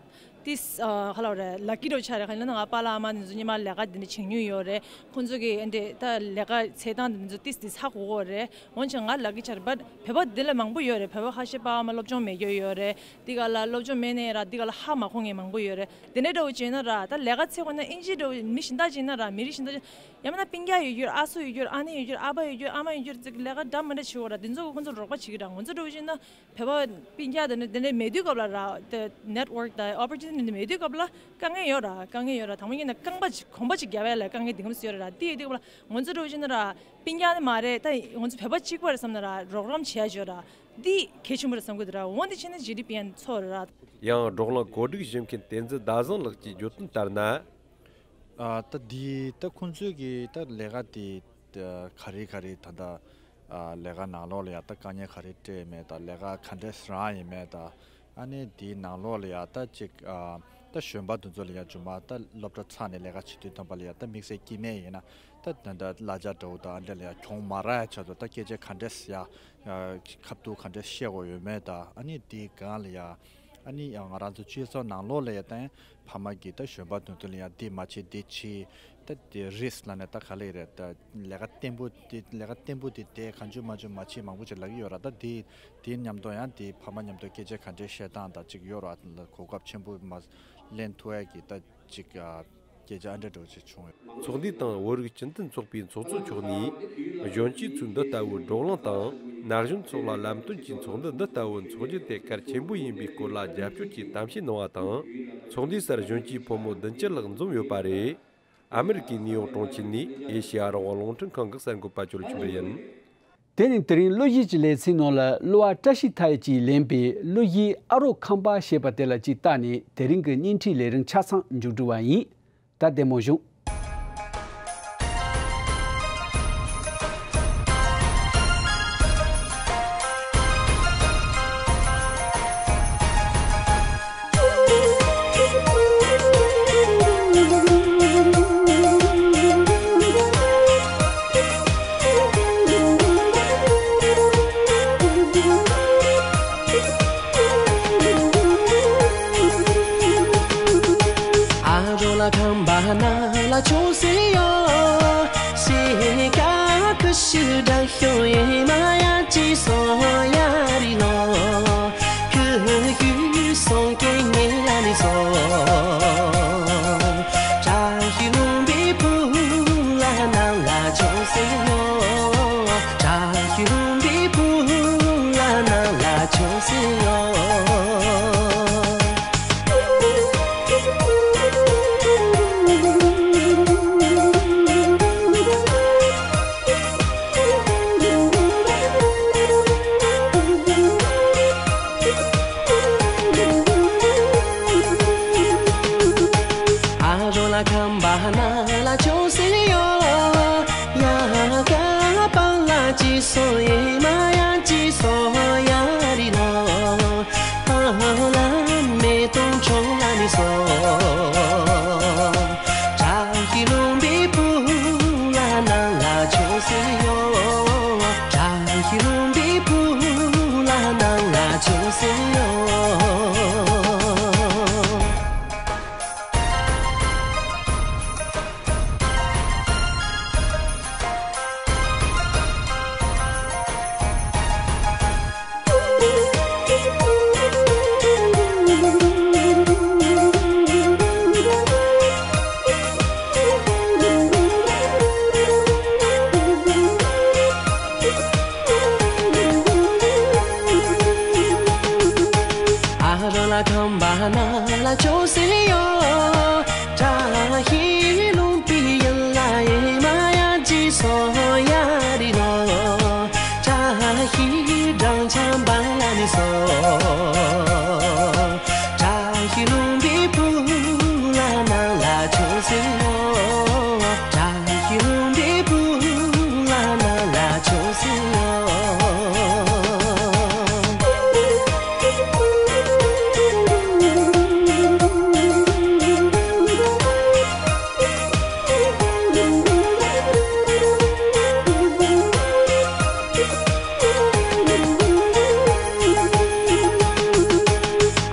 ཏིས་ཨ་ཁ་ལ་རེད། ལ་ཀི་རོ་ཆ་རེད། ཁ་ལ་ན་ང་པཱ་ལགས་ཨ་མ་དེ་ཚོ་ཉི་མ་ལས་ཀ་དེ་འདྲ་བྱེད་མྱོང་ཡོད་རེད། ཁོང་ཚོ་གི་ཨ་འདྲས་ད་ལས་ཀ་བྱེད་སྟངས་དེ་ཚོ་ཏིས་ཏིས་ཧ་གོ་གོ་རེད། འོན་ཀྱང་ང་ལ་ཀི་ཆ་རེད། བཊ་བོད་པ་འདི་ལ་མང་པོ་ཡོད་རེད། བོད་པ་ཁ་ཤས་པཱ་ཨ་མ་སློབ་སྦྱོང་མེད་རྒྱུ་ཡོད་རེད། འདི་ག་ལ་སློབ་སྦྱོང་མེད་ནའི་ར་འདི་ག་ལ་ཧ་མ་གོ་མཁན་མང་པོ་ཡོད་རེད། དེ་འདྲ་འདྲ་བོ་བྱས་ན་ར་ད་ལས་ཀ་བྱེད་དགོས་ན་ཨིན་ཇི་འདྲ་བོ་མི་གཞན་དག་བྱས་ན་ར་མི་རིགས་གཞན་དག་ཡང་མིན་ན་སྤུན་ཀྱག་ཡོད་རྒྱུར་ཨ་སུ་ཡོད་རྒྱུར་ཨ་ནེ་ཡོད་རྒྱུར་ཨ་པ་ཡོད་རྒྱུར་ཨ་མ་ཡོད་རྒྱུར་ཅིག་ལས་ཀ་འདྲ་མི་འདྲ་བྱེད་དགོས་ར། འདི་ཚོ་གི་ཁོང་ཚོ་རོགས་པ་བྱེད་ཀྱི་ར། ང་ཚོ་འདྲ་བོ་བྱས་ན། བོད་པ་སྤུན་ཀྱག་དེ་འདྲ་དེ་འདྲ་མེད་དུས་སྐབས་ལ་ར། དེ་network་དང་opportunity་འདི་མེད་དུས་སྐབས་ལ་དཀའ་ངལ་ཡོད་ར། དཀའ་ངལ་ཡོད་ར། དང་པོ་ཉིད་ནས་རྐང་པ་ཅིག་གོམ་པ་ཅིག་རྒྱབ་ཡ་ལ་དཀའ་ངལ་འདི་གམ་སེ་ཡོད་ར། དེ་ཡོད་དུས་སྐབས་ལ་ང་ཚོ་འདྲ་བོ་བྱས་ན་ར་སྤུན་ཀྱག་ནི་མ་རེད། ད་ང་ཚོ་བོད་པ་གཅིག་པ་རེད་བསམ་ན་ར་རོགས་རམ་བྱེད་ཡ་ཅིག་ཡོད་ར། འདི་གལ་ཆེན་པོ་རེད་བསམ་གི་འདུག་ར། འོ་འདི་བྱས་ན་ཇི་ཌི་པི་ཡང་འཚོ་རེད་ར། ཡང་བགྲོ་གླེང་གོ་སྒྲིག་ཞུ་མཁན་བསྟན་འཛིན་ཟླ་བཟང་ལགས་ཀྱིས་བརྗོད་དོན་ལྟར་ན། ཨ་ད་འདི་ད་ཁོང་ཚོས་ཀྱི་ད་ལས་ཀ་དེ་ད་ག་རེ་ག་རེ་ད་ད་ཨ་ལས་ཀ་ནང་ལོགས་ལ་ཡ་ད་དཀའ་ངལ་ག་རེ་འཕྲད་ཡོད་མེད་ད། ལས་ཀ་ག་འདྲས་རང་ཡོད་མེད་ད། ཨ་ནི་འདིའི་ནང་ལོགས་ལ་ཡ་ད་ཅིག་ཨ་ད་གཞོན་པ་དེ་ཚོ་ལ་ཡ་རྗེས་མ་ད་སློབ་གྲྭ་ཚར་ནས་ལས་ཀ་བྱེད་དུས་ཙམ་པ་ལ་ཡ་ད་དམིགས་བསལ་སྐྱེ་དམན་ཡིན་ན་ད་ད་ད་གླ་ཆ་འདྲ་བོ་ད་ཨ་འདྲས་ལ་ཡ་གྱོང་མ་རག་ཡ་ཆེད་དུ་ད་སྐད་ཆ་ག་འདྲས་ཡ་ཁ་ཐུག་ག་འདྲས་བཤད་དགོས་ཡོད་མེད་ད། ཨ་ནི་འདིའི་སྒང་ལ་ཡ། ཨ་ནི་ཡང་ང་རང་ཚོ་སྤྱི་ཚོགས་ནང་ལོགས་ལ་ཡ་ད་ཕ་མ་གིས་ད་གཞོན་པ་དེ་ཚོ་ལ་ཡ་འདི་མ་བྱེད་འདི་བྱེད་ད་དེ་རིས་ལབ་ནས་ད་ག་ལེ་རེད། ད་ལས་ཀ་བརྟན་པོ་དེ་ལས་ཀ་བརྟན་པོ་དེ་དེ་གང་བྱུང་མ་བྱུང་མ་བྱེད་མང་པོ་ཅིག་ལབ་ཀྱི་ཡོད་ར། ད་དེ་དེ་མཉམ་དུ་ཡང་དེ་ཕ་མ་མཉམ་དུ་སྐད་ཆ་ག་འདྲས་བཤད་སྟངས་ད་ཅིག་ཡོད་ར། གོ་སྐབས་ཆེན་པོ་མ་ལེན་ཐུབ་ཡ་གི་ད་ཅིག་སྐད་ཆ་ཨ་འདྲ་འདྲ་བོ་ཅིག་བྱུང་ཡོད། ཚོགས་འདུ་དང་བོད་རིགས་སྤྱི་མཐུན་ཚོགས་པའི་ཚོགས་གཙོ་མཆོག་ནས་གཞོན་སྐྱེས་ཚོས་འདི་ལྟ་བུའི་བགྲོ་གླེང་དང་ན་གཞོན་ཚོ་ལ་ལམ་སྟོན་གྱི་ཚོགས་འདུ་འདི་ལྟ་བུ་འཚོགས་རྒྱུ་དེ་གལ་ཆེན་པོ་ཡིན་པའི་སྐོར་ལ་རྒྱབ་སྐྱོར་གྱི་གཏམ་བཤད་གནང་བ་དང་། ཚོགས་འདུའི་སར་གཞོན་སྐྱེས་ཕོ་མོ་བདུན་ཅུ་ལྷག་འཛོམས་ཡོད་པ་རེད། ཨ་མི་རི་ཀའི་ནིའུ་ཡོག་གྲོང་ཁྱེར་ནས་ཨེ་ཤེ་ཡ་རང་དབང་རླུང་འཕྲིན་ཁང་གི་གསར་འགོད་པ་ཇོ་ལེ་ཆོས་འཕེལ་ཡིན། དེ་ནི་དེ་རིང་གླུ་གཞས་ཀྱི་ལེ་ཚན་ནང་ལ་གླུ་བ་བཀྲ་ཤིས་མཐའ་ཡས་ཀྱིས་ལེན་པའི་གླུ་གཞས་ཨ་རོགས་ཁང་པ་ཞེས་པ་དེ་ལ་གཅིག་བལྟས་ནས་དེ་རིང་གི་བརྙན་འཕྲིན་ལས་རིམ་ཆ་ཚང་མཇུག་སྒྲིལ་བ་ཡིན། ད་བདེ་མོ་བྱུང་། ཨ་རོགས་ལ་ཁང་པ་ནང་ལ་ཆོག་སེ་ཡོད། ཤེས་ཀ་ཀུ་ཤུ་དྲག་ཤོ་ཡེ་མ་ཡ་ཅི་སོ་ཡ་རི་ལོ། ཁུ་ཁུ་སོང་ཀེ་ཉེ་ཡ་ནི་སོ། བཀྲ་ཤིས་ལྷུན་པོའི་བུ་ལ་ནང་ལ་ཆོག་སེ་ཡོད། བཀྲ་ཤིས་ལྷུན་པོའི་བུ་ལ་ནང་ལ་ཆོག་སེ་ཡོད། ན་ལ་ཆོས་སེ་ཡོ། ཡ་ག་པང་ལ་ཅི་སོ་ཡེ་མ་ཡ་ཅི་སོ་ཡ་རི་ལོ། ཨ་ལ་མེ་ཏོང་ཆོ་ལ་ནི་སོ། བཀྲ་ཤིས་ལྷུན་པོའི་བུ་ལ་ན་ལ་ཆོས་སེ་ཡོ། བཀྲ་ཤིས་ལྷུན་པོའི་བུ་ལ་ན་ལ་ཆོས་སེ་ཡོ། ཨ་རོ་ལ་ཁམས་པ་ན་ལ་ཆོས་སེ་ཡོ། བཀྲ་ཤིས་ལྷུན་པོའི་ཡུལ་ལ་ཡེ་མ་ཡ་ཅི་སོ་ཡ་རི་ལོ། བཀྲ་ཤིས་སྦྲང་ཆར་འབར་ལ་ནི་སོ། བཀྲ་ཤིས་ལྷུན་པོའི་བུ་ལ་ན་ལ་ཆོས་སེ་ཡོ། བཀྲ་ཤིས་ལྷུན་པོའི་བུ་ལ་ན་ལ་ཆོས་སེ་ཡོ།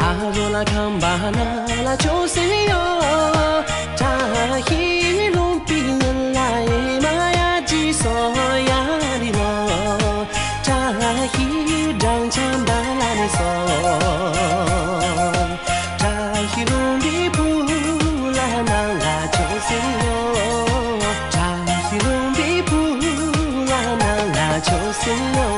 ཨ་རོ་ལ་ཁམས་པ་ན་ལ་ཆོས་སེ་ཡོ། བཀྲ་ཤིས་ལྷུན་པོའི་ཡུལ་ལ་ཡེ་མ་ཡ་ཅི་སོ་ཡ་རི་ལོ། བཀྲ་ཤིས་སྦྲང་ཆར་འབར་ལ་ནི་སོ། བཀྲ་ཤིས་ལྷུན་པོའི་བུ་ལ་ན་ལ་ཆོས་སེ་ཡོ། བཀྲ་ཤིས་ལྷུན་པོའི་བུ་ལ་ན་ལ་ཆོས་སེ་ཡོ།